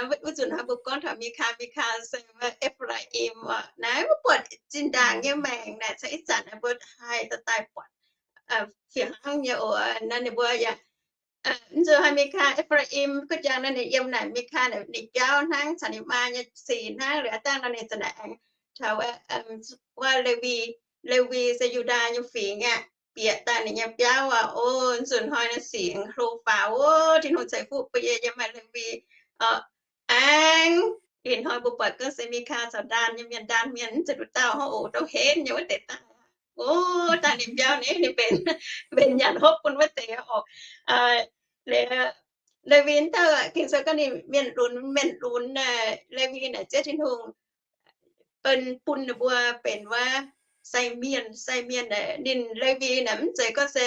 Wuov nzunc hnoi mbuo gorngv taux Mikaa, Mikaa se wuov E^faa^im oc. Naaiv mbuo buatc zinh ndaangc nyei maengc naaic, caux ih zanc mbuo haih daaih buatc fih hnangv nyei oc. Naaiv ninh mbuo yaac, nzunc hnoi Mikaa, E^faa^im gu'jang naaiv ninh yiem naaic Mikaa naaic ninh biauv hnangv caux ninh maa nyei sic hnangv. Liuz aav dangh nor ninh za'naaic aengx taux wuov Lewi, Lewi se Yu^ndaa nyei fingx aqv, bieqc daaih ninh nyei biauv aqv. O, nzunc hnoi naaiv sic hlo faaux, o, Tin-Hungh ceix fuqv bun yie yiem maaih Lewi. Aengx ih hnoi mbuo buatc gorngv se Mikaa caux Ndaan nyei mienh, Ndaan mienh mv zeiz nduqc dauh hnangv oc, ndau henv nyei wuov deix daaih. O, daaih ninh biauv naaiv ninh benx, benx nyanc hopv bun wuov deix oc. Lewi dauh Ging-Sou gorngv ninh mienh lunx, mienh lunx, Lewi naaic Ziouv Tin-Hungh bun, bun ninh mbuo benx wuov sai mienh, sai mienh. Ninh Lewi naaic mv zeiz gorngv se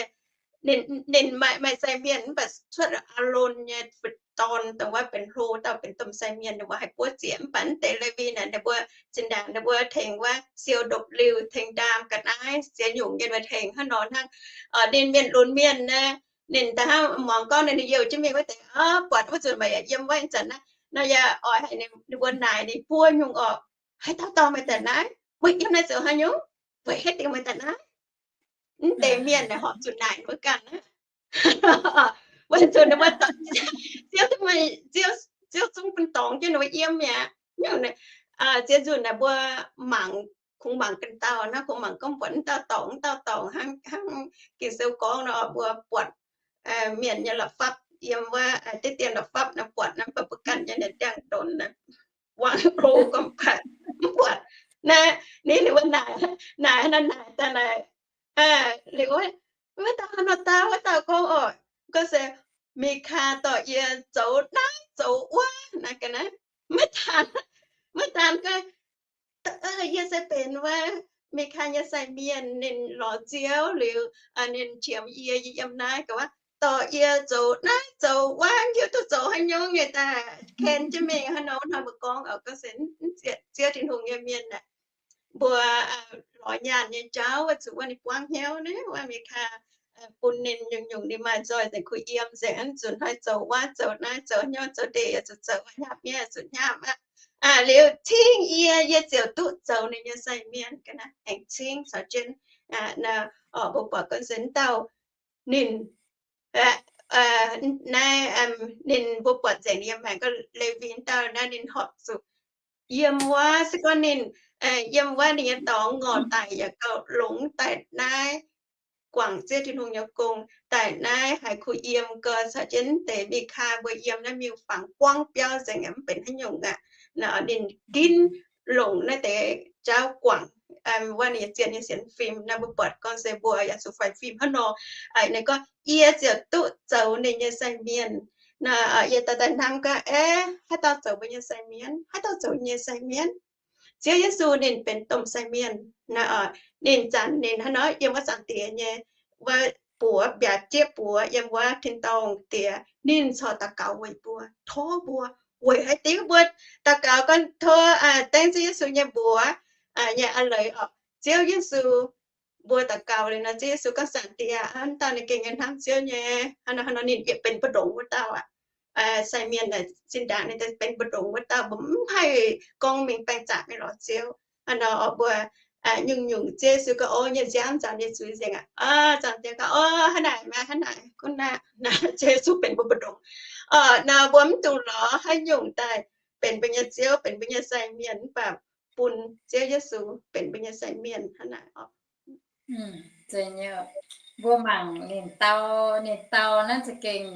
ninh, ninh maaih, maaih sai mienh mv baac cuotv Aalon nyei fu'jueiv dorn dongh wuov benx hlo dauh benx domh sai mienh, ninh mbuo haih buov zieqc. Mv baac mv deix Lewi naaic ninh mbuo zinh ndaangc ninh mbuo tengx wuov siou ndopv-liuh, tengx ndaam ga'naaiv ziex nyungc nyei, tengx hnangv nor hnangv. Ninh mienh lunx mienh naaic, ninh da'hnangv muangx gorngv ninh youh jienv mingh wuov deix, buatc wuov nzunc maaih yiem wuov zanc naaiv, nor yaac oix haic ninh mbuo naaic ninh buo nyungc oc. Haaix dauh dorh meih daaih naaiv? Meih yiem naaiv zoux haaix nyungc? Weic haaix diuc meih daaih naaiv? Mv deix mienh naaic horpc zuqc naaic ninh mbuo ganh aqv. Wuov nzunc ninh mbuo dorh, Ziouv, Ziouv zungv bun dorngx jienv ninh mbuo yiem mi'aqv. Nyungc, ziex nzunc naaic mbuo mangc, kungx mangc ganh dauh hnangv, kungx mangc gorngv buatc wuov dauh dorngc, wuov dauh dorngc, hnangv Ging-Sou gorngv nor, mbuo buatc mienh nyei la'fapv yiem wuov diqv dien la'fapv nor, buatc nor, mv baac mbuo ganh nyei ndiangx-ndonx wangc glo gorngv mv baac mv buatc. Naaiv ninh, ninh mbuo naaic, naaic naaic daaih naaic, liuz wuov dauh nor, dauh, wuov dauh gorngv oc, gorngv se, Mikaa dorh yie zoux naaiv zoux wuov naaiv ga'naaiv. Maiv daan, maiv daan gorngv, yie se benx wuov Mikaa nyei sai mienh. Ninh lorz Ziouv liuz, ninh qiemx yie, yie yiem naaiv ga'naaiv, dorh yie zoux naaiv zoux wuov, hiuv duqv zoux haaix nyungc nyei daaih ken jienv mingh hnangv nor. Hnangv mbuo gorngv oc, gorngv se Ziouv Tin-Hungh nyei mienh aah, mbuo lorz nyaanh nyei jauv wuov, zuqc wuov ninh buangv hnyouv naaiv, wuov Mikaa bun ninh nyungc-nyungc ninh maaih nzoih nzengc, kuh yiem nzengc, hnangv nzunc hnoi zoux wuov zoux naaiv, zoux hnyouv zoux ndeic, zuqc zoux wuov, hnyapv miev zuqc hnyapv aqv. Liuz cingv yie, yie ziouc duqv zoux ninh nyei sai mienh ga'naaiv, aengx cingv caux jienv. Mbuo buatc gorngv se wuov dauh ninh, naaiv, ninh, mbuo buatc nzengc yiem maengx gorngv Lewi wuov dauh naaiv ninh horpc zuqc yiem wuov, se gorngv ninh yiem wuov ninh nyei dorngx ngorc daic yaac gauh longx daaih naaiv guangc Ziouv Tin-Hungh nyei gong, daaih naaiv haiz kuh yiem gau caux jienv deix Mikaa mbuo yiem naaiv miuc-fangx buangv biauv nzengc, mv benx haaix nyungc aqv. Ninh ginv longc naaiv deix jauv guangc wuov ninh nyei zienh nyei sienx fim. Naaiv mbuo buatc gorngv se mbuo yaac zuqc faix fim hnangv nor. Ninh gorngv, yie ziouc duqv zoux ninh nyei sai mienh. Yie daaih daaih hnamv gorngv, aeqv, haaix dauh zoux mbuo nyei sai mienh? Haaix dauh zoux nyei sai mienh? Ziouv Yesu ninh benx domh sai mienh. Ninh zanc ninh hnangv nor yiem wuov Zaangc Diex nyei wuov buoz, mbiaauc jieqv buoz yiem wuov tin-dorngh diex, ninh corc daux gaux weic mbuo, tov mbuo, weic haaix diuc mbuo daux gaux gorngv tov, dengv Ziouv Yesu nyei mbuox nyei a'leiz oc. Ziouv Yesu, mbuo daux gaux liuz nor, Ziouv Yesu gorngv, Zaangc Diex, wuov dauh ninh gengh nyei hnamv Ziouv nyei, hnangv nor ninh yietc benx mbu'ndongx wuov dauh aqv. Sai mienh naaic zinh ndaangc ninh benx mbu'ndongx wuov dauh, mbuo mv haih gorngv mingh baengh zaqc mingh lorz Ziouv. Hnangv nor mbuo nyungc-nyungc Ziouv Yesu gorngv, o, nyei nziaamv nzanc nyei zuiz nzengc aqv. Zaangc Diex gorngv, o, hnangv naaic maah, hnangv naaic gunv aqv. Naaiv Ziouv Yesu benx mbuo mbu'ndongx. Nor mbuo mv dungx lorz haaix nyungc daaih benx mbuo nyei ziouv, benx mbuo nyei sai mienh, mv baac bun Ziouv Yesu benx mbuo nyei sai mienh hnangv naaic oc. Mbuo mangc ninh dau, ninh dau naaiv za'gengh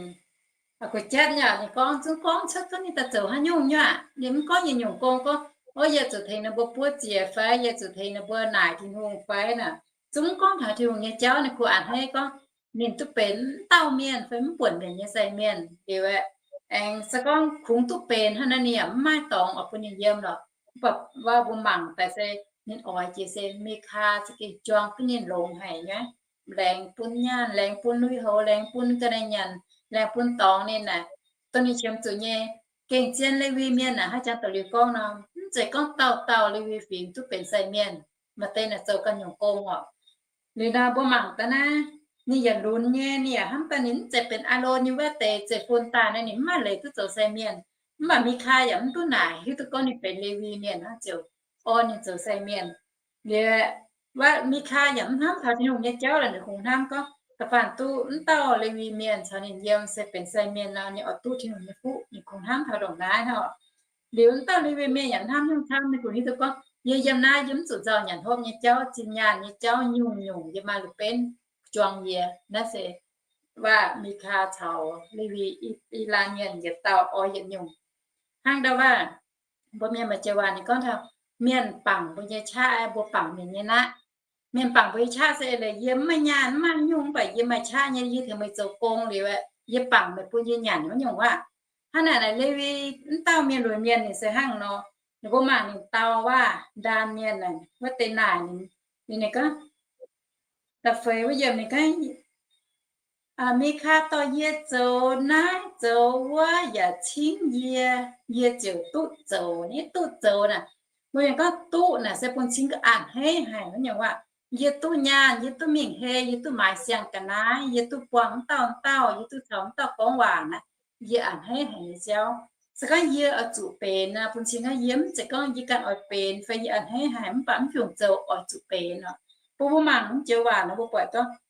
gu'jatv nyei. Ninh gorngv zungv gorngv cuotv gorngv ninh daaih zoux haaix nyungc nyei aqv. Ninh mv gorngv yietc nyungc gong gorngv, o, yie zuqc tengx ninh mbuo buov ziex fai yie zuqc tengx ninh mbuo naaic Tin-Hungh fai naaic. Zungv mv gorngv taux Tin-Hungh nyei jauv. Ninh kungx a'hneiv gorngv ninh duqv benx wuov dauh mienh fai mv buonc mienh nyei sai mienh liuz, aengx se gorngv kungx duqv benx hnangv naaiv ninh yaac mv maaih dorngx oix bun ninh yiem lorqc. Mv baac mbuo mangc daaih se ninh oix jiex se Mikaa za'gengh juang duqv ninh longx haic nyei. Laengz bun nyaanh, laengz bun lui-houx, laengz bun ga'naaiv nyanc, laengz bun dorngx ninh naaic, dongh ninh qiemx zuqc nyei. Gengh zien Lewi Mienh naaic, haaix jangx da'liuz gorngv nor, mv zeiz gorngv dauh dauh Lewi Fingx duqv benx sai mienh. Maaih deix naaic zoux ganh nyungc gong oc. Liuz nor mbuo mangc daaih naaiv, ninh yaac lunx nyei, ninh yaac hnamv daaih ninh mv zeiz benx Aalon nyei wuov deix zeiv-fun daaih naaiv, ninh mv maaih leiz duqv zoux sai mienh. Mv baac Mikaa yaac mv duqv naaic, hiuv duqv gorngv ninh benx Lewi Mienh hnangv ziouc orn ninh zoux sai mienh. Liuz, wuov Mikaa yaac mv hnamv taux Tin-Hungh nyei jauv lorqc. Ninh kungx hnamv gorngv da'faanh duqv wuov dauh Lewi Mienh caux ninh yiem se benx sai mienh nor, ninh oix duqv Tin-Hungh nyei fuqv. Ninh kungx hnamv taux ndongc naaiv hnangv oc. Liuz wuov dauh Lewi Mienh yaac hnamv hnamv hnamv, ninh kungx hiuv duqv gorngv, yie yiem naaiv yie mv zuqc nzauh nyanc hopv nyei jauv, zinh nyaanh nyei jauv nyungc-nyungc yie maaih la'benv juang yie. Naaiv se waac Mikaa caux Lewi, I, I^laa Mienh yietc dauh oix yietc nyungc. Hnangv ndau waac, mbuo mienh maaih joux waac ninh gorngv taux, mienh bangc mbuo nyei qaqv, mbuo bangc mienh nyei naqv. Mienh bangc mbuo nyei qaqv se eix leiz yie mv maaih nyaanh, mv maaih nyungc, mv baac yie maaih qaqv nyei, yie tengx meih zoux gong liuz, yie bangc meih bun yie nyanc wuov nyungc waac. Hnangv naaic naaic Lewi wuov dauh mienh lunx mienh ninh se hnangv nor. Ninh mbuo mangc ninh dau waac, Ndaan Mienh naaic, wuov deix naaic ninh, ninh gorngv, da'feix wuov yiemc ninh gorngv, Mikaa dorh yie zoux naaiv zoux wuov yaac cingv yie, yie ziouc duqv zoux. Naaiv duqv zoux naaic, mbuo mienh gorngv duqv naaic se bun cingv ga'anc haic haic wuov nyungc waac. Yie duqv nyaanh, yie duqv mingh hei, yie duqv maaiz siang-ga'naaiv, yie duqv buangh wuov dauh wuov dauh, yie duqv caux wuov dauh gorngv waac naaic, yie a'hneiv haic nyei jauv. Se gorngv yie oix zuqc benx naaic, bun cing hnangv yie mv zeiz gorngv yie ganh oix benx fai yie a'hneiv haic, mv baac mv fungc zoux oix zuqc benx oc. Bun mbuo mangc mv joux waac nor, mbuo buatc gorngv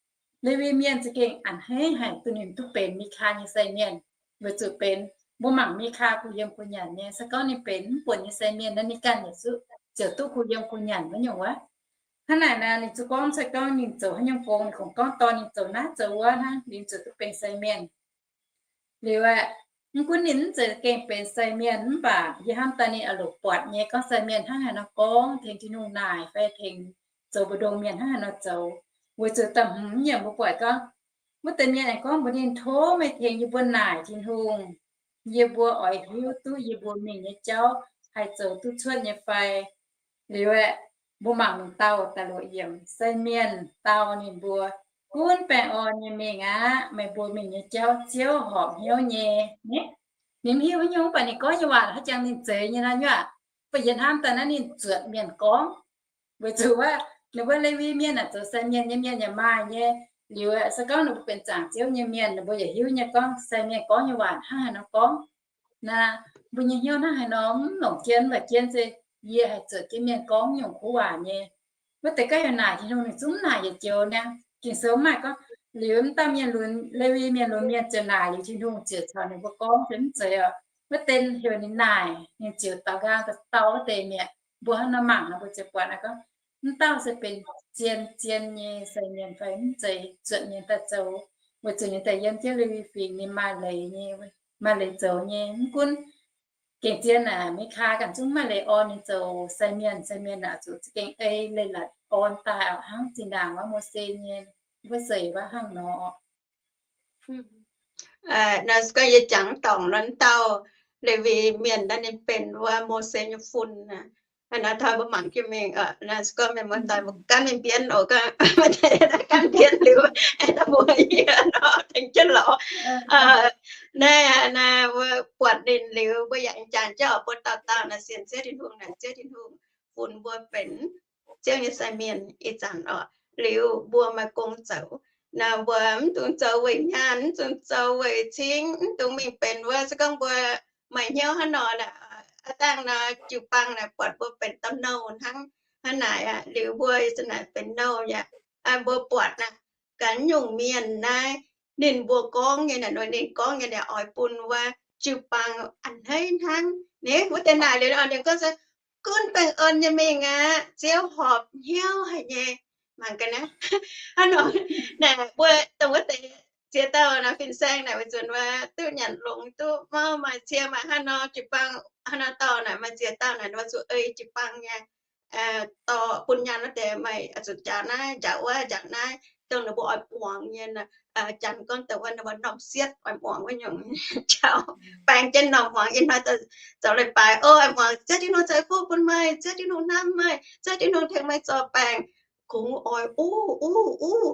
Lewi Mienh za'gengh a'hneiv haic duqv ninh duqv benx Mikaa nyei sai mienh, weic zuqc benx Mbuo mangc Mikaa kuh yiem kuh nyanc nyei, se gorngv ninh benx mv buonc nyei sai mienh nor, ninh ganh yaac ziouc duqv kuh yiem kuh nyanc wuov nyungc wuov. Hnangv naaic naaic, ninh zuqc gorngv se gorngv ninh zoux haaix nyungc gong, ninh kungx gorngv dorh ninh zoux naaiv zoux wuov hnangv, ninh ziouc duqv benx sai mienh. Liuz aeqv, mv gunv ninh mv zeiz gengh benx sai mienh mv baac yie hnamv daaih ninh oix longc buatc nyei gorngv sai mienh hnangv haaix nor gorngv, tengx Tin-Hungh naaic fai tengx zoux mbu'ndongx mienh hnangv haaix nor zoux. Weic zuqc da'hmz yiemc mbuo buatc gorngv, wuov deix mienh aengx gorngv mbuox ninh, Tov meih tengx yie mbuo naaic Tin-Hungh. Yie mbuo oix hiuv duqv yie mbuo mingh nyei jauv haih zoux duqv cuotv nyei fai. Liuz aeqv, mbuo mangc mingh dauh da'luoqc yiemc, sai mienh dau ninh mbuo, Gunv baengh orn nyei mingh aqv. Meih mbuo mingh nyei jauv Ziouv horpc hnyouv nyei. Ninh mv hiuv haaix nyungc, mv baac ninh gorngv nyei waac haaix jangx ninh zeiz nyei nor nyuoqc. Mv baac yie hnamv daaih naaiv ninh zuotc mienh gorngv. Weic zuqc wuov ninh mbuo Lewi Mienh aeqv, zoux sai mienh nyei mienh yaac maaih nyei. Liuz aeqv, se gorngv ninh mbuo benx zaangc Ziouv nyei mienh, ninh mbuo yaac hiuv nyei gorngv sai mienh gorngv nyei waac hnangv haaix nor gorngv. Naaiv mbuo nyei hnyouv hnangv haaix nor mv longc jienv, mv baac jienv se yie haih zuotc jienv mienh gorngv nyungc kuv waac nyei. Wuov deix gaav heuc naaic Tin-Hungh ninh zungv naaic yietc joux niaa. Ging-Sou mv maaih gorngv liuz mv dauh mienh lunx, Lewi Mienh lunx mienh ziouc naaic liuz Tin-Hungh ziouc caux ninh mbuo gorngv se mv zeiz oc. Wuov deix heuc ninh naaic, ninh ziouc daux nqaang daux dau wuov deix mi'aqv. Mbuo hnangv nor mangc nor mbuo ziouc buatc naaiv gorngv, mv dauh se benx zien-zien nyei sai mienh fai mv zeiz zuotc mienh daaih zoux, weic zuqc ninh daaih yiem jienv Lewi Fingx ninh maaih leiz nyei, maaih leiz zoux nyei. Mv gunv gengh zien aqv, Mikaa ganh zungv maaih leiz orn ninh zoux sai mienh. Sai mienh aqv, zuqc za'gengh ei leiz-latc orn daaih oc, hnangv zinh ndaangc wuov Mose nyei wuov zeiz wuov hnangv nor. Naaiv se gorngv yie jangx dorngc nor, dauh Lewi Mienh naaiv ninh benx wuov Mose nyei fun aqv. Naaiv taux mbuo mangc jienv mingh, naaiv se gorngv mienh muoz-doic mbuo gan mingh mbienv oc, gan mbienv liuz, naaiv mbuo yie nor tengx jienv lorz. Naaiv, naaiv mbuo buatc ninh liuz mbuo yaac jangx jienv oc, mbuo dauh dauh naaiv sienx Ziouv Tin-Hungh, naaic Ziouv Tin-Hungh bun mbuo benx Ziouv nyei sai mienh ih zanc oc. Liuz mbuo maaih gong zoux, naaiv mbuo mv dungx zoux weic nyaanh, mv dungx zoux weic cingv, mv dungx mingh benx wuov, se gorngv mbuo maaih hnyouv hnangv nor, aav dangh nor jiu-baang naaic buatc mbuo benx dauh nouh hnangv, hnangv naaic aqv. Liuz mbuo za'naaic benx nouh yaac, mbuo buatc naaic, gaax nyungc mienh naaiv, ninh mbuo gorngv nyei naaic, ninh gorngv nyei naaic oix bun wuov jiu-baang a'hneiv hnangv. Ninh wuov deix naaic liuz ninh gorngv se, Gunv baengh orn nyei mingh aqv. Ziouv horpc hnyouv haic nyei. Mangc gaax naaiv, hnangv nor, naaic mbuo dongh wuov deix ziex dauh naaiv fin-saeng naaic weic zuqc wuov duqv nyanc longx, duqv mauv maaih cie maaih hnangv nor, jiu-baang hnangv nor dauh naaic maaih ziex dauh naaic, ninh mbuo zuqc ei jiu-baang nyei dorh bun nyaanh wuov deix, meih zuqc njaaux naaiv, njaaux wuov, njaaux naaiv, dongh ninh mbuo oix muangx nyei. Janx gorngv dongh wuov ninh mbuo norm sietv oix muangx wuov nyungc jauv, baeng jienv norm muangx. Ih hnoi zoux leiz-baaix, o, oix muangx Ziouv Tin-Hungh ceix fuqv bun meih, Ziouv Tin-Hungh hnamv meih, Ziouv Tin-Hungh tengx meih zorc baengc. Kungx oix uv uv uv,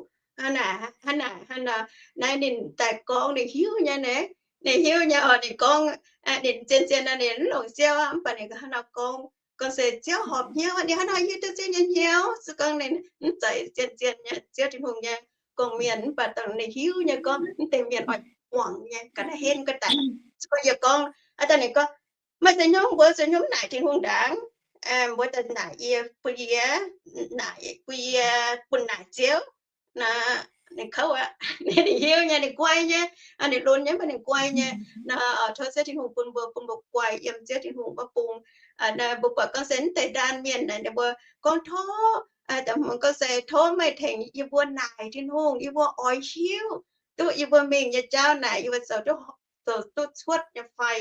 hnangv naaic, hnangv naaic, hnangv nor, naaiv ninh daaih gorngv ninh hiuv nyei naaic, ninh hiuv nyei oc. Ninh gorngv, ninh zien-zien nor ninh mv longc Ziouv aqv, mv baac ninh hnangv nor gorngv, gorngv se Ziouv horpc hnyouv, ninh hnangv nor hiuv duqv Ziouv nyei hnyouv. Se gorngv ninh mv zeiz zien-zien nyei Ziouv Tin-Hungh nyei gong-mienh, mv baac dongh ninh hiuv nyei gorngv mv deix mienh oix muangx nyei ga'naaiv henv ga'daic. Se gorngv yie gorngv, aa, daaih ninh gorngv, meih se hnyouv mbuo se hnyouv naaic Tin-Hungh ndaangc, mbuo daaih naaic yie, bun yie, naaic bun yie, bun naaic Ziouv. Naaic ninh kouv aqv, ninh hiuv nyei, ninh guai nyei, ninh lunx nyei, mv baac ninh guai nyei. Naaic tov Ziouv Tin-Hungh bun mbuo, bun mbuo guai yiem Ziouv Tin-Hungh wuov bung. Naaic mbuo buatc gorngv se mv deix ndaanh mienh naaic, ninh mbuo gorngv tov, gorngv se tov meih tengx yie mbuo naaic Tin-Hungh, yie mbuo oix hiuv duqv yie mbuo mingh nyei jauv naaic yie mbuo zoux duqv, zoux duqv cuotv nyei fai.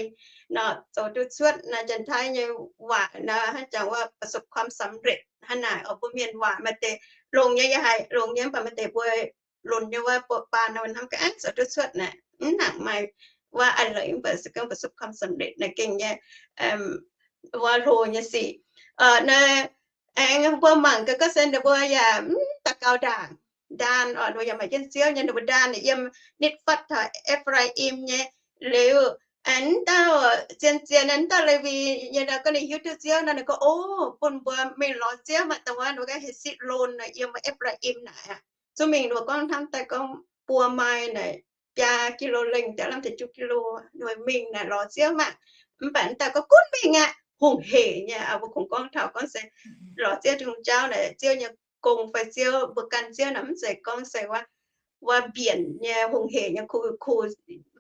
Naaic zoux duqv cuotv naaic, Janx-Taiv nyei waac naaic hnangv jangx wuov ประสบความสำเร็จ hnangv naaic oc. Mbuo mienh waac maaih deix longx nyei, yaac haih longx nyei, mv baac maaih deix mbuo lunx nyei wuov, mbuo baan nor hnamv gaax zoux duqv cuotv naaic, mv nangc maaih wuov a'leiz, mv baac se gorngv ประสบความสำเร็จ naaic gengh nyei wuov hlo nyei sic. Naaic aengx mbuo mangc gaax gorngv se ninh mbuo yaac mv daux gaux ndaangc. Ndaanh oc, ninh mbuo yaac maaih jienv Ziouv nyei, ninh mbuo ndaanh yiem nitv fatv taux E^faa^im nyei. Liuz aengx dauh zien-zien, aengx dauh Lewi nyei nor, gorngv ninh hiuv duqv Ziouv nor, ninh gorngv, O, bun mbuo mingh lorz Ziouv maah! Dongh wuov ninh mbuo gorngv He^si^lon naaic yiem E^faa^im naaic aqv. Zungv mingh ninh mbuo gorngv hnamv daaih gorngv buo mai naaic, biaa กิโล lengh, daaih lamh deix จุด กิโล ninh mbuo mingh naaic lorz Ziouv maah! Mv baac dauh gorngv gunv mingh aqv, hungh hec nyei. Mbuo kungx gorngv taux gorngv se lorz Ziouv Tin-Hungh jauv naaic, Ziouv nyei gong fai Ziouv, mbuo gan Ziouv naaic mv zeiz gorngv se wuov, wuov mbienc nyei hungh hec nyei kuh, kuh,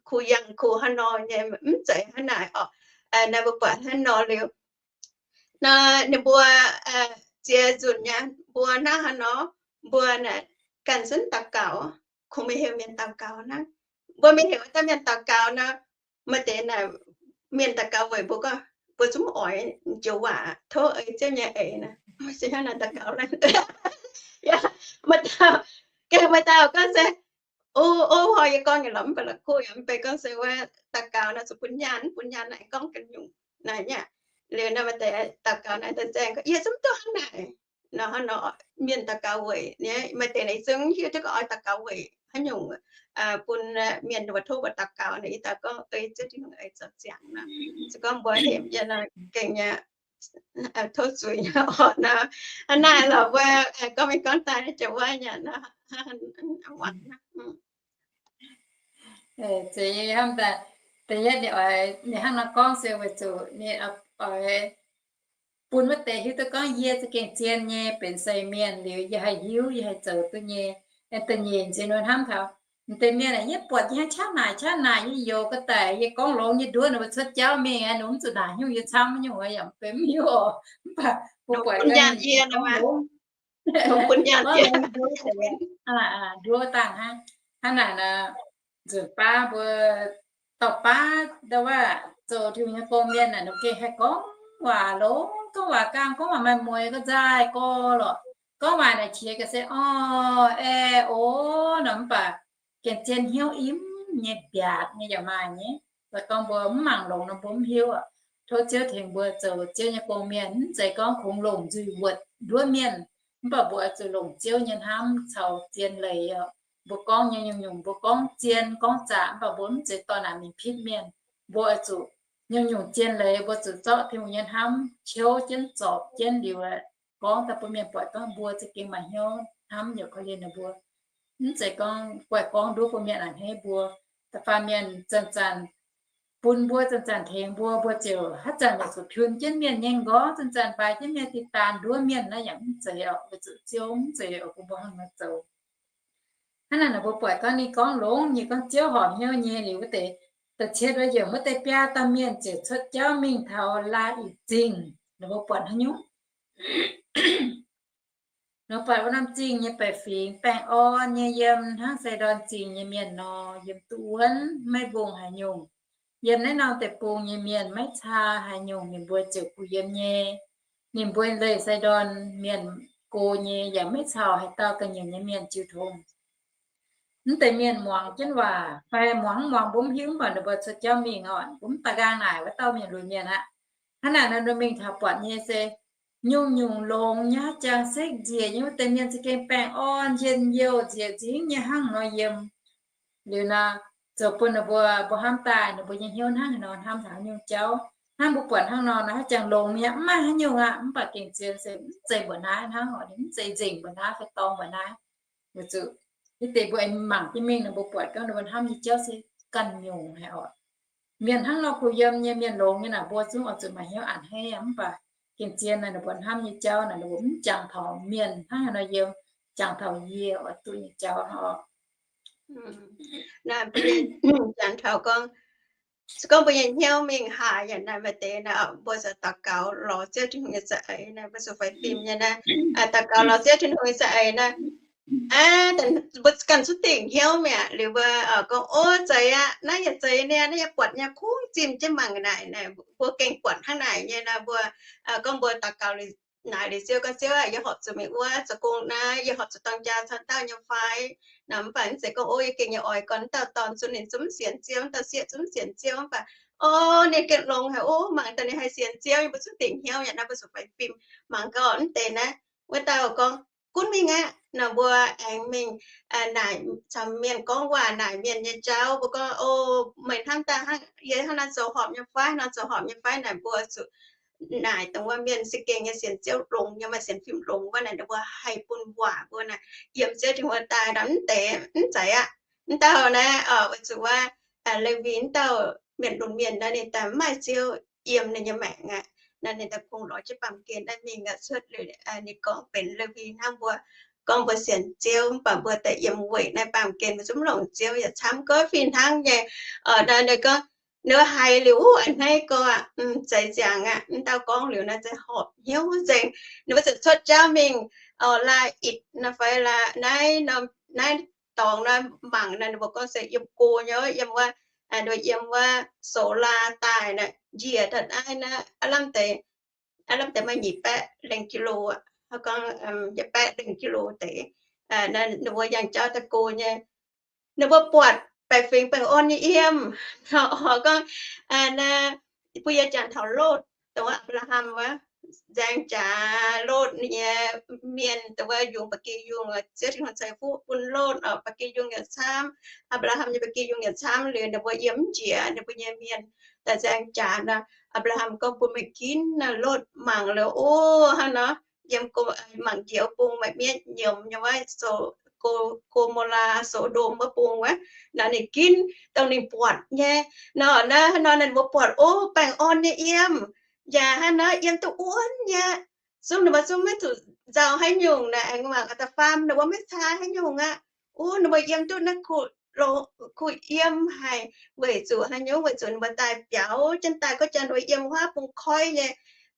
kuh yangh kuh hnangv nor nyei, mv zeiz hnangv naaic orqc. Naaiv mbuo buatc hnangv nor liuz, nor ninh mbuo ziex nzunc nyei mbuo hnangv haaix nor, mbuo naaic ganh zunv daux gaux, kungx maiv heuc mienh daux gaux hnangv. Mbuo maiv heuc daaih mienh daux gaux nor, maaih deix naaic mienh daux gaux weic mbuo gorngv, mbuo zungv oix joux waac tov ei Ziouv nyei eix nor, maiv zeiz hnangv naaic daux gaux. Yaac maaih dauh, gengh maaih dauh gorngv se, o, o, hnoi yie gorngv nyei lorqc, mv baac la'kuqv yaac mv bei gorngv se wuov daux gaux nor zuqc bun nyaanh, bun nyaanh naaic gorngv ganh nyungc naaic nyei. Liuz nor maaih deix daux gaux naaic daaih nzaeng gorngv, yie zungv duqv hnangv naaic. Nor hnangv nor mienh daux gaux weic nyei, maaih deix naaic zungv hiuv duqv gorngv oix daux gaux weic haaix nyungc, bun mienh mbuo tov mbuo daux gaux naaic, yie daaih gorngv ei Ziouv Tin-Hungh eix zoux ziangx nor. Se gorngv mbuo hemx yie nor gengh nyei tov zuiz nyei orqc nor. Hnangv naaic lorqc mbuo gorngv mingh gorngv daaih naaiv jiex wuov nyei nor. Zeiz hnamv daaih, da'yietv ninh oix, ninh hnangv nor gorngv se weic zuqc ninh oix bun wuov deix hiuv duqv gorngv yie za'gengh zien nyei benx seix mienh liuz, yie haih hiuv, yie haih zoux duqv nyei. Da'nyeic ziex nor hnamv taux, m'deix mienh aah, yie buatc yie hnangv qaqv naaic qaqv naaic, yie youx ga'daic, yie gorngv longx nyei nduov ninh mbuo cuotv jauv mingh, ninh mbuo mv zuqc naaic hnyouv yie camv nyungc, yaac mv benx mv hiuv oc. Mv baac mbuo buatc nyaanh yie gorngv longx, nduov dangh hnangv. Hnangv naaic nor, nzunc baav mbuo dorh baav ndau wuov zoux Tin-Hungh nyei gong mienh naaic, ninh gengh haih gorngv waac longx, gorngv waac gaangh, gorngv waac maaih mueiz, gorngv nzaaih gorx lorqc. Gorngv waac naaic qiex ga'sie orv, ae, o, nor mv baac gengh zien hnyouv imv nyei, mbiaatc nyei yaac maaih nyei. Daaih gorngv mbuo mv mangc longx nor mbuo mv hiuv. Tov Ziouv tengx mbuo zoux Ziouv nyei gong mienh, mv zeiz gorngv kungx longc nzuih wuotc nduov mienh, mv baac mbuo oix zuqc longc Ziouv nyei hnamv caux zien leiz oc. Mbuo gorngv nyei nyungc-nyungc, mbuo gorngv zien gorngv zaqc, mv baac mbuo mv zeiz dorh naaic mingh pitv mienh. Mbuo oix zuqc nyungc-nyungc zien leiz, mbuo zuqc zorqv Tin-Hungh nyei hnamv qiouv jienv, zorpc jienv liuz, gorngv daaih bun mienh buatc gorngv mbuo za'gengh maaih hnyouv hnamv yaac korv-lienh ninh mbuo. Mv zeiz gorngv guaih gorngv nduov bun mienh a'hneiv mbuo. Da'faanh mienh zanc-zanc bun mbuo, zanc-zanc tengx mbuo, mbuo ziouc haaix zanc yaac zuqc piun jienv mienh nyei nqorngv, zanc-zanc baaix jienv mienh, dinh daan nduov mienh naaiv yaac mv zeiz oc. Weic zuqc Ziouv mv zeiz oc bun mbuo hnangv nor zoux. Hnangv naaic nor mbuo buatc gorngv ninh gorngv longx nyei, gorngv Ziouv horpc hnyouv nyei liuz wuov deix, da'cietv wuov yiemc, wuov deix biaa dauh mienh ziouc cuotv jauv mingh taux Laa Ih Zingh. Ninh mbuo buatc haaix nyungc? Nor buatc wuov norm zingh nyei baeqc fingx baengh orn nyei, yiem hnangv Sai^ndorn Zingh nyei mienh nor, yiem duqv wuonv, maiv mbungh haaix nyungc. Yiem naaiv norm deic-bung nyei mienh maiv caa haaix nyungc ninh mbuo ziouc kuh yiem nyei. Ninh mbuo leih Sai^ndorn Mienh go nyei, yaac maiv caux haaix dauh ga'nyiec nyei mienh jiu tong. Mv deix mienh muangx jienv waac fai muangx mv muangx mbuo mv hiuv, mv baac ninh mbuo cuotv jauv mingh oc, mbuo mv daaih nqaang naaic wuov dauh mienh lunx mienh aqv. Hnangv naaic nor, ninh mingh taux buatc nyei se nyungc-nyungc longx nyei, haaix jangx sekv njiec nyei, wuov deix mienh za'gengh baengh orn, njien-youh, nzieqc nzingv nyei hnangv nor yiem. Liuz nor, zoux bun ninh mbuo, mbuo hnamv daaih ninh mbuo nyei hnyouv hnangv haaix nor, hnamv taux nyungc jauv. Hnangv mbuo buatc hnangv nor, nor haaix jangx longx mi'aqv, mv maaih haaix nyungc aqv. Mv baac gengh zien se mv zeiz mbuoqc naaiv hnangv oc, mv zeiz nzengc mbuoqc naaiv fai dorng mbuoqc naaiv. Weic zuqc hitv deix mbuo aengx mangc jienv mingh nor, mbuo buatc gorngv ninh mbuo hnamv nyei jauv se ganh nyungc haic oc. Mienh hnangv nor kuh yiem nyei, mienh longx nyei naaic, mbuo zungv oix zuqc maaih hnyouv a'hneiv aqv. Mv baac gengh zien naaic, ninh mbuo hnamv nyei jauv naaic, ninh mbuo mv jangx taux mienh hnangv haaix nor yiem, jangx taux yie oix duqv nyei jauv hnangv oc. Jangx taux gorngv, se gorngv mbuo nyei hnyouv mingh haaix yaac naaic, maaih deix naaic mbuo zuqc daux gaux lorz Ziouv Tin-Hungh nyei za'eix naaic, mbuo zuqc faix fim nyei naaic, daux gaux lorz Ziouv Tin-Hungh nyei za'eix naaic, mbuo ganh zungv dingc hnyouv mi'aqv. Liuz mbuo gorngv, ov, zeiz aqv, naaiv yaac zeiz niaa, naaiv yaac buatc nyei, kungx zimh jienv mangc naaic, mbuo gengh buatc hnangv naaic nyei naaic, mbuo gorngv mbuo daux gaux naaic liuz Ziouv, gorngv, Ziouv aah, yie horpc zuqc mingh wuov zoux gong naaiv, yie horpc zuqc dorng jaa caux dauh nyei fai? Naaic mv baac mv zeiz gorngv, ov, yie gengh nyei oix gorn wuov dauh dorn zunv ninh zungv mv sienx Ziouv, wuov dauh sieqv zungv mv sienx Ziouv, mv baac, ov, ninh gengh longx haic, ov, mangc daaih ninh haih sienx Ziouv, yie mbuo zungv dingc hnyouv yaac naaiv mbuo zuqc faix fim mangc gaax mv deix naaiv. Wuov dauh gorngv, gunv mingh aqv. Naaic mbuo aengx mingh naaic caux mienh gorngv waac, naaic mienh nyei jauv. Mbuo gorngv, o, meih hnamv daaih hnangv yie hnangv naaiv zoux horpc nyei fai, nor zoux horpc nyei fai? Naaic mbuo zuqc naaic dongh wuov mienh se gengh nyei sienx Ziouv longx nyei, maaih sienx fim longx wuov naaic, mbuo haih bun waac mbuo naaic yiem Ziouv Tin-Hungh daaih nor, mv deix mv zeiz aqv. Mv dauh naaiv weic zuqc wuov Lewi, mv dauh mienh lunx mienh naaiv, ninh daaih mv maaih Ziouv yiem ninh nyei maengc aqv. Naaiv ninh daaih kungx lorz jienv baamh gen naaiv mingh aqv, cuotv liuz ninh gorngv benx Lewi hnangv mbuo gorngv mbuo sienx Ziouv, mv baac mbuo daaih yiem weic naaiv baamh gen mbuo zungv longc Ziouv yaac camv. Gorngv fih hnangv nyei, ninh gorngv, ninh haiz liuz, wuov, a'hneiv gorx, zeiz ziangx aqv. Mv dauh gorngv liuz naaiv, zeiz horpc hnyouv nzengc. Ninh mbuo ziouc cuotv jauv mingh, laaix itc naaiv fai laaix naaiv, naaiv dorngx naaiv mangc naaiv, ninh mbuo gorngv se yiem go nyei, yiem wuov, yiem wuov Sola daaih naaiv, njiec taux naaiv naaiv, aav lamh deix, aav lamh deix maaih nyic baeqv lengh kilo aqv. Gorngv nyic baeqv lengh kilo deix, ninh mbuo yangh jauv daaih go nyei. Ninh mbuo buatc baeqc fingx baengh orn nyei yiem. Gorngv, bun yie jangx taux Lotv, dongh wuov Apc^laa^ham wuov, nzaeng jaax Lotv nyei mienh, dongh wuov yungz ba'gi yungh, Ziouv Tin-Hungh ceix fuqv bun Lotv, ba'gi yungh yaac camv, Apc^laa^ham nyei ba'gi yungh yaac camv. Liuz ninh mbuo yiem mv njiec ninh mbuo nyei mienh daaih nzaeng jaax nor, Apc^laa^ham gorngv, bun meih ginv naaiv Lotv mangc liuz, o, hnangv nor, yiem go, mangc njoux bung maaih miev nyiemz nyei wuov, Go, Go^mo^laa, So^ndom wuov bung wuov. Nor ninh ginv dongh ninh buatc nyei. Nor naaiv, hnangv nor ninh mbuo buatc, o, baengh orn nyei yiem. Yaac hnangv nor yiem duqv wuonv nyei. Zungv ninh mbuo zungv maiv zuqc nzauh haaix nyungc naaic, aengx mangc da'faam ninh mbuo maiv caa haaix nyungc aqv. O, ninh mbuo yiem duqv naaiv kuh yiem haic, weic zuqc haaix nyungc? Weic zuqc ninh mbuo daaih biaux jienv daaih, gorngv jangx ninh mbuo yiem wuov bung koiv nyei,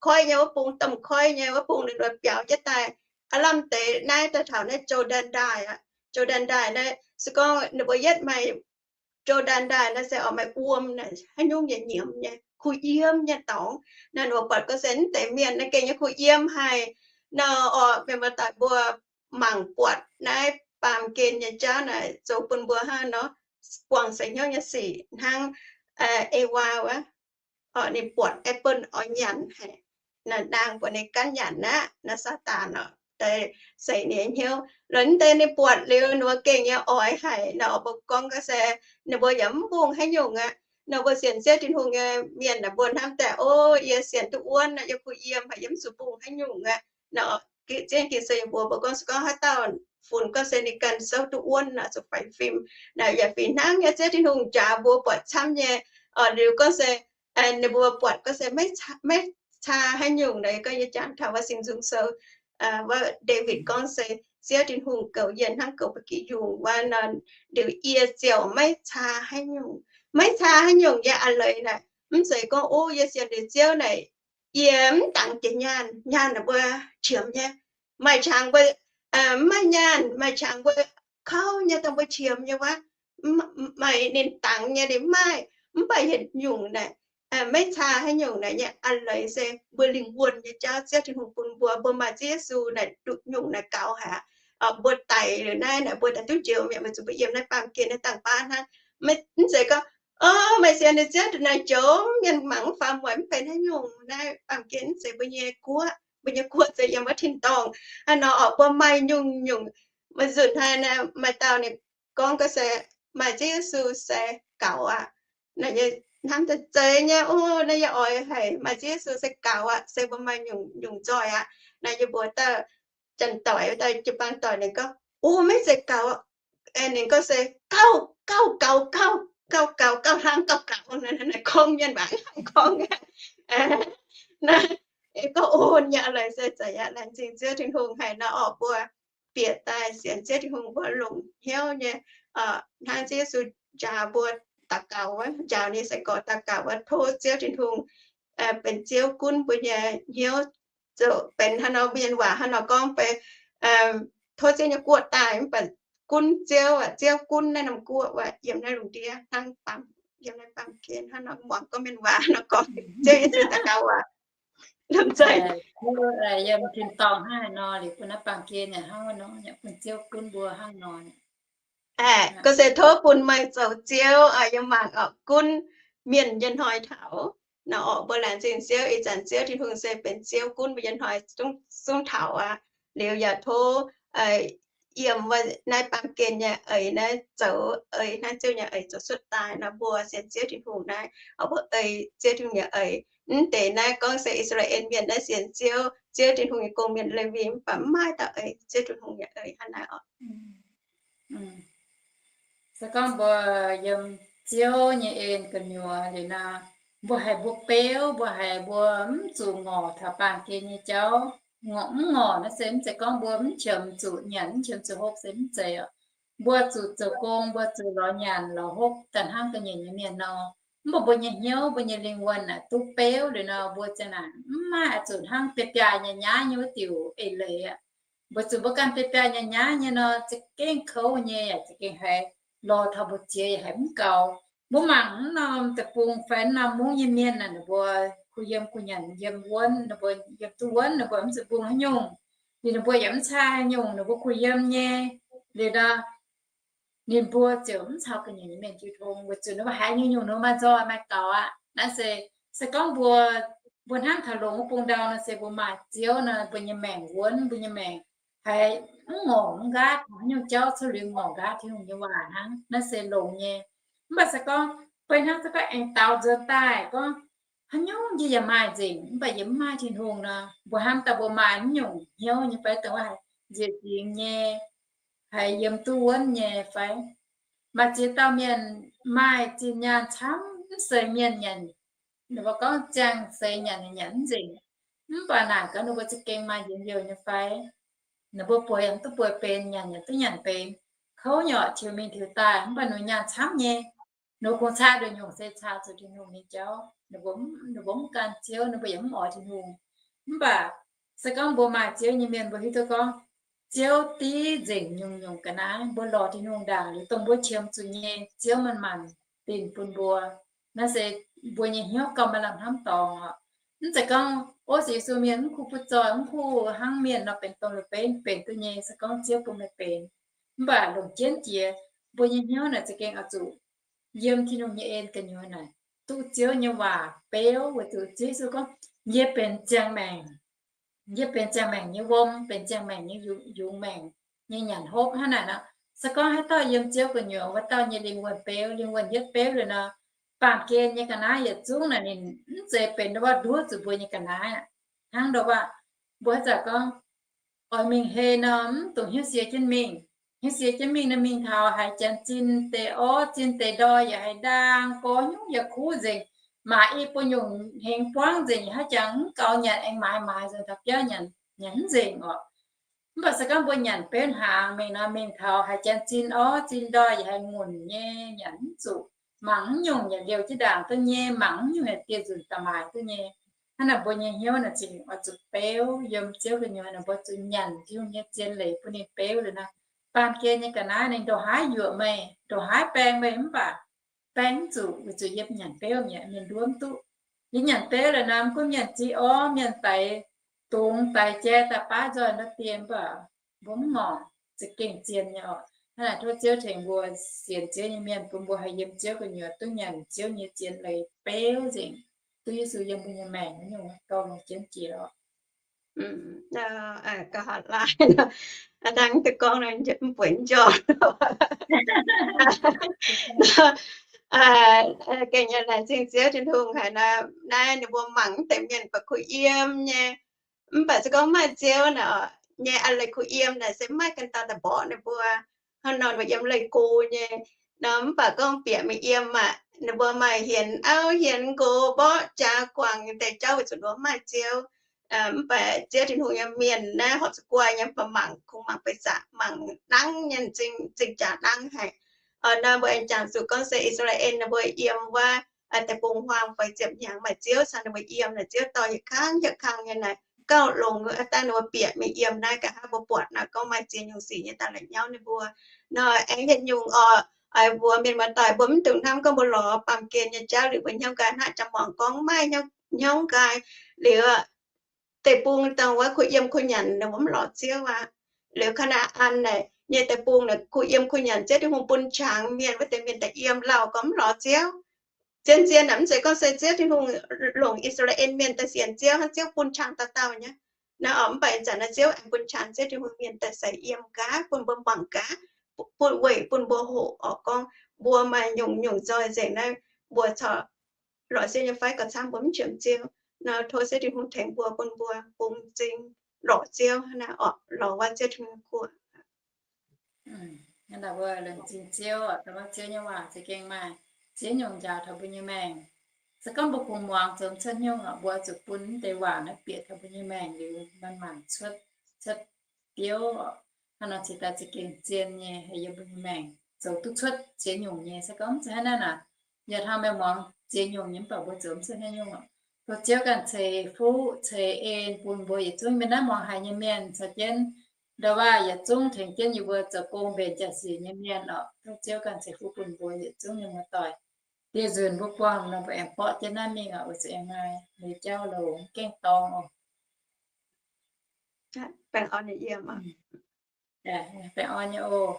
koiv nyei wuov bung, domh koiv nyei wuov bung, ninh mbuo biaux jienv daaih. Aav lamh deix naaiv daaih taux naaiv Jor^ndaen Ndaaih aqv. Jor^ndaen Ndaaih naaiv se gorngv ninh mbuo yietv maaih Jor^ndaen Ndaaih naaiv se oix maaih wuom naaic, haaix nyungc nyei nyiemz nyei, kuh yiem nyei dorngx. Naaiv ninh mbuo buatc gorngv se mv deix mienh naaiv gengh nyei kuh yiem haic. Nor orqc, mienh muoz-doic mbuo mangc buatc naaiv baamh gen nyei jauv naaic zoux bun mbuo hnangv nor, buangh seix hnyouv nyei sic hnangv Ewaa wuov. Orqc, ninh buatc apple oix nyanc haic, naaiv ndaangc buatc ninh ganh nyanc aqv, naaiv Saadaan orqc, daaih seix ninh nyei hnyouv. Lorqc, mv deix ninh buatc liuz ninh mbuo gengh nyei oix haic. Nor orqc, mbuo gorngv gorngv se ninh mbuo yaac mv mbungh haaix nyungc aqv. Nor mbuo sienx Ziouv Tin-Hungh nyei mienh naaic, mbuo hnamv daaih, o, yie sienx duqv wuonv aqv, yie kuh yiem haic, yie mv zuqc mbungh haaix nyungc aqv. Nor Ziouv Ging-Sou yiem mbuox mbuo gorngv se gorngv haaix dauh funx gorngv se ninh ganh souv duqv wuonv nor zuqc faix fim. Naaic yaac fih hnangv nyei, Ziouv Tin-Hungh njaaux mbuo buatc camv nyei. Liuz gorngv se ninh mbuo buatc gorngv se maiv caa haaix nyungc naaic, gorngv yie jangx taux wuov Singx Nzung Sou, wuov Ndaawitv gorngv se Ziouv Tin-Hungh goux yie hnangv goux ba'gi yungh wuov nor, liuz yie ziouc maiv caa haaix nyungc. Maiv caa haaix nyungc yie a'leiz naaic, mv zeiz gorngv, o, yie sienx liuz Ziouv naaic, yie mv dangx jiex nyaanh, nyaanh naaic mbuo qiemx nyei. Maaih qangx mbuo mv maaih nyaanh, maaih qangx mbuo kouv nyei, dongh mbuo qiemx nyei wuov, maaih ninh dangx nyei ninh maaih, mv baac yietc nyungc naaic, maiv caa haaix nyungc naaic nyei a'leiz se mbuo lingh wuonh nyei jauv Ziouv Tin-Hungh bun mbuo. Mbuo maaih Ziouv Yesu naaic nduqc nyungc naaic gaux haic. Mbuo daic liuz naaiv naaic mbuo daaih duqv njoux mi'aqv, weic zuqc mbuo yiem naaiv baamh gen naaiv dangh baav hnangv. Mv zeiz gorngv, o, meih sienx liuz Ziouv naaic njoux, mienh mangc mv faaux mueic mv benx haaix nyungc. Naaiv baamh gen mv zeiz mbuo nyei guoqv. Mbuo nyei guoqv se yiem wuov tin-dorngh. Hnangv nor orqc, mbuo maaih nyungc-nyungc, maaih nzunc haaix maaih dauh ninh gorngv gorngv se maaih Ziouv Yesu se gaux aqv. Naaiv nyei hnamv daaih zeiz nyei, o, naaiv yie oix haic, maaih Ziouv Yesu se gaux aqv, se mbuo maaih nyungc-nyungc nzoih aqv. Naaiv yie mbuox dauh janx-doic, dauh jiu-baang doic, ninh gorngv, o, maiv zeiz gaux, ninh gorngv se gauh, gauh gaux, gauh, gauh gaux, gauh hlang, gauh gaux, naaiv gorngv mienh waac hnangv gorngv. Naaiv gorngv, o, nyei a'leiz se zeiz aqv. Laengz zingh Ziouv Tin-Hungh haic nor orqc, mbuo bieqc daaih sienx Ziouv Tin-Hungh mbuo longc hnyouv nyei, hnangv Ziouv Yesu njaaux mbuo daux gaux wuov, njaaux ninh sai-gorx daux gaux wuov, tov Ziouv Tin-Hungh benx Ziouv gunv mbuo nyei hnyouv, zoux benx hnangv nor mienh waac hnangv nor gorngv bei, tov Ziouv nyei guoqv daaih, mv baac gunv Ziouv aqv, Ziouv gunv naaiv norm guoqv aqv, yiem naaiv lungh ndiev hnangv baamh, yiem naaiv baamh gen hnangv nor, muangx gorngv mienh waac hnangv nor gorngv, Ziouv Yesu daux gaux aqv. Yiem tin-dorngh hnangv haaix nor, liuz bun naaiv baamh gen yaac hnangv nor, yaac bun Ziouv gunv mbuo hnangv nor. Gorngv se tov bun meih zoux Ziouv, yiem mangc orqc, gunv mienh nyei hnoi taux. Nor orqc, mbuo laengz zingh Ziouv, ih zanc Ziouv Tin-Hungh se benx Ziouv gunv mbuo nyei hnoi zungv taux aqv. Liuz yaac tov yiem naaiv baamh gen nyei eix naaiv zoux, eix hnangv Ziouv nyei eix zoux cuotv daaih nor, mbuo sienx Ziouv Tin-Hungh naaiv, orqc, mbuo ei Ziouv Tin-Hungh nyei eix. Mv deix naaiv gorngv se I^saa^laa^en Mienh naaiv sienx Ziouv, Ziouv Tin-Hungh nyei gong-mienh Lewi, mv baac mv maaih dauh ei Ziouv Tin-Hungh nyei eix hnangv naaiv orqc. Se gorngv mbuo yiem Ziouv nyei en gu'nyuoz liuz nor, mbuo haiz mbuo beuv, mbuo haiz mbuo mv zuqc ngorc taux baamh gen nyei jauv. ngorc, mv ngorc naaiv se mv zeiz gorngv mbuo mv qiemx zuqc nyanc, mv qiemx zuqc hopv se mv zeiz oc. Mbuo zuqc zoux gong, mbuo zuqc lorz nyanc lorz hopv daaih hnangv ga'nyiec nyei mienh nor. Mv baac mbuo nyei hnyouv, mbuo nyei lingh wuonh naaic duqv beuv liuz nor, mbuo ziang naaic mv maaih oix zuqc hnangv biaa biaa nyei nyaaiv nyei wuov diuc eix leiz aqv. Mbuo zuqc mbuo ganh biaa biaa nyei nyaaiv nyei nor, za'gengh kouv nyei yaac za'gengh haiz lorz taux mbu'ziex yaac haiz mv gaux. Mbuo mangc mv norm deic-bung fai mv norm mungv nyei mienh naaic, ninh mbuo kuh yiem kuh nyanc yiem wuonv, ninh mbuo yiem duqv wuonv, ninh mbuo mv zuqc mbungh haaix nyungc. Liuz ninh mbuo yaac mv caa haaix nyungc, ninh mbuo kuh yiem nyei. Liuz nor, ninh mbuo ziouc mv caux ga'nyiec nyei mienh jiu tong, weic zuqc ninh mbuo haiz nyungc-nyungc ninh mbuo maaih nzoih maaih gaux aqv. Naaiv se, se gorngv mbuo, mbuo hnangv taux longx wuov bung ndau nor se mbuo maaih Ziouv nor, mbuo nyei maengc wuonv, mbuo nyei maengc haiz mv ngorc mv nqaatv, haaix nyungc jauv cuotv liuz ngorc nqaatv Tin-Hungh nyei waac hnangv. Naaiv se longx nyei. Mv baac se gorngv beiv hnangv se gorngv aengx daaux nzuonx daaih gorngv haaix nyungc yie yaac maaih nzengc, mv baac yie mv maaih Tin-Hungh nor, mbuo hnamv daaih mbuo maaih mv nyungc hnyouv nyei fai? Dongh wuov haiz nzieqc zingx nyei, haiz yiem duqv wuonv nyei fai? Maaih ziex dauh mienh maaih zinh nyaanh camv, mv seix mienh nyanc. Ninh mbuo gorngv ziangh seix nyanc, nyanc mv nzengc. Mv baac naaic gaax ninh mbuo za'gengh maaih njien-youh nyei fai? Ninh mbuo bueix yaac duqv bueix benx, nyanc yaac duqv nyanc benx. Kouv nyei orqc, tiux mingh tiux daaih, mv baac ninh nyaanh camv nyei. Ninh mbuo kungx caa nduqc nyungc se caa zuqc Tin-Hungh nyei jauv. Ninh mbuo, ninh mbuo mv gan Ziouv, ninh mbuo yaac mv oix Tin-Hungh. Mv baac se gorngv mbuo maaih Ziouv nyei mienh, mbuo hiuv duqv gorngv Ziouv div nzengc nyungc-nyungc ga'naaiv. Mbuo lorz Tin-Hungh ndaangc liuz, dongh mbuo qiemx zuqc nyei, Ziouv manc-manc dinc bun mbuo. Naaiv se mbuo nyei hnyouv gauh maaih lamh hnamv dorngx oc. Mv zeiz gorngv, ov, se Yesu mienh mv kuh butv zoih, mv kuh hnangv mienh nor benx dongh leiz-beiv, benx duqv nyei, se gorngv Ziouv bun meih benx. Mv baac longc jienv jiex, mbuo nyei hnyouv naaic za'gengh oix zuqc yiem Tin-Hungh nyei en gu'nyuoz naaic, duqv Ziouv nyei waac beuv, weic zuqc Ziouv Yesu gorngv, yie benx ziangh maengc, yie benx ziangh maengc nyei wuom, benx ziangh maengc nyei yungz, yungz maengc nyei nyanc hopv hnangv naaic nor. Se gorngv haaix dauh yiem Ziouv gu'nyuoz, wuov dauh nyei lingh wuonh beuv, lingh wuonh yietv beuv liuz nor, baamh gen nyei ga'naaiv yietc zungv naaic ninh mv zeiz benx ndo wuov nduov zuqc mbuo nyei ga'naaiv aqv. Hnangv ndo wuov, mbuo haaix zanc gorngv oix mingh hei nor, mv dungx hnyouv sie jienv mingh. Hnyouv sie jienv mingh nor, mingh taux haiz janx zinh deix orv zinh deix ndoi yaac haiz ndaang, gorx nyungc yaac kuv nzengc, maaiz i buo nyungc hengx buangv nzengc, haaix jangx mv gaux nyanc aengx maaiz maaiz nzengc taux biauv nyanc, nyanc mv nzengc orqc. Mv baac se gorngv mbuo nyanc beuv hnaangx mingh nor, mingh taux haiz janx zinh orv zinh ndoi yaac haiz ngunc nyei, nyanc mv zuqc. Mangc mv nyungc yaac liouh jienv ndaangc duqv nyei, mangc mv nyungc yaac dieh nzunc daaih maaiz duqv nyei. Hnangv naaic mbuo nyei hnyouv naaic zingh oix zuqc beuv yiem Ziouv gu'nyuoz naaic, mbuo zuqc nyanc Tin-Hungh nyei zien leiz bun ninh beuv liuz nor, baamh gen nyei ga'naaiv ninh ndongc haaix yuoqc meih, ndongc haaix baeng meih mv baac baeng mv zuqc, weic zuqc yie nyanc beuv mi'aqv, mienh nduov mv duqv. Yie nyanc beuv liuz nor, mv gunv mienh ziex orv, mienh daix dungz daix jai daaih baav nzoih ndau dien, mv baac mbuo mv ngorc, za'gengh zien nyei oc. Hnangv naaic tov Ziouv tengx mbuo sienx Ziouv nyei mienh bun mbuo haih yiem Ziouv gu'nyuoz duqv nyanc Ziouv nyei zien leiz beuv nzengc, duqv Yesu yiem mbuo nyei maengc nyungc gauh longc jienv jiex oc. Gauh haaix lai nor, hnangv duqv gorngv nor, mv bueix njormh. Gengh nyei laengz zingh Ziouv Tin-Hungh haic nor, naaiv ninh mbuo mangc mv deix mienh baac kuh yiem nyei. Mv baac se gorngv maaih Ziouv naaic nyei a'leiz kuh yiem naaic se mv maaih ganh dauh daaih mborqv ninh mbuo. Hnangv nor ninh mbuo yiem leih go nyei. Nor mv baac gorngv bieqc mingh yiem aqv, ninh mbuo maaih hienx auv hienx nqox mborqv jaax guangc deix jauv weic zuqc ninh mbuo mv maaih Ziouv. Mv baac Ziouv Tin-Hungh nyei mienh naaiv horpc zuqc guai nyei, mv baac mangc kungx mangc beic zaqc, mangc nangv nyei, zingh jaax nangv haic. Nor mbuo aengx jangx zuqc gorngv se I^saa^laa^en ninh mbuo yiem wuov deic-bung-huaang fai ziepc hnyangx maaih Ziouv caux ninh mbuo yiem naaic, Ziouv dorh yietc kangv yietc kangv nyei naaic gauh longx, daaih ninh mbuo bieqc mingh yiem naaiv, nqa'haav mbuo buatc naaic gorngv maaih ziex nyungc sic nyei daaih la'nyauv ninh mbuo. Nor aengx yietc nyungc oc, mbuo mienh muoz-doic mbuo mv dungx hnamv gorngv mbuo lorz baamh gen nyei jauv liuz mbuo hnyouv nqaai hnangv jangx muangx gorngv maaih hnyouv nqaai liuz, deic-bung dongh wuov kuh yiem kuh nyanc ninh mbuo mv lorz Ziouv aqv. Liuz Kaa^naa^an naaic nyei deic-bung naaic kuh yiem kuh nyanc, Ziouv Tin-Hungh bun qangx mienh wuov deix mienh daaih yiem lauh gorngv mv lorz Ziouv. Zien-zien naaic mv zeiz gorngv se Ziouv Tin-Hungh longc I^saa^laa^en mienh daaih sienx Ziouv hnangv, Ziouv bun qangx dauh dauh nyei. Naaiv oc, mv baac ih zanc naaiv Ziouv aengx bun qangx Ziouv Tin-Hungh mienh daaih ceix yiem gaax, bun mbuo mangc gaax, bun weic bun mbuo hoqc oc, gorngv mbuo maaih nyungc-nyungc nzoih nzengc naaiv, mbuo corc lorz Ziouv nyei fai? Gauh camv mbuo mv qiemx Ziouv. Nor tov Ziouv Tin-Hungh tengx mbuo, bun mbuo bungx m'zing lorz Ziouv hnangv naaiv oc, lorz wuov Ziouv Tin-Hungh kuv. Mbuo laengz zingh Ziouv, dongh wuov Ziouv nyei waac za'gengh maaih ziex nyungc njaaux taux mbuo nyei maengc. Se gorngv mbuo kungx muangx zoux cuotv nyungc oc, mbuo zuqc bun mv deix waac naaiv bieqc taux mbuo nyei maengc liuz, manc-manc cuotv, cuotv biouv oc. Hnangv nor cingx daaih za'gengh zien nyei, haih yiem mbuo nyei maengc zoux duqv cuotv ziex nyungc nyei. Se gorngv mv zeiz hnangv naaiv naaic, yaac hnangv meih muangx ziex nyungc nyei mv baac mbuo zoux mv cuotv haaix nyungc oc. Tov Ziouv ganh ceix fuqv ceix en bun mbuo yietc zungv mienh naaiv muangx haiz nyei mienh caux jienv ndau waac yietc zungv tengx jienv yie mbuo zoux gong mbenc jaa-sic nyei mienh oc. Tov Ziouv ganh ceix fuqv bun mbuo yietc zungv nyei muoz-doic. Dieh nzunc mbuo buangh nor mbuo aengx borqv jienv naaiv mingh oc, weic zuqc aengx maaih jauv longx, gengh dorngx oc. Baengh orn nyei oc.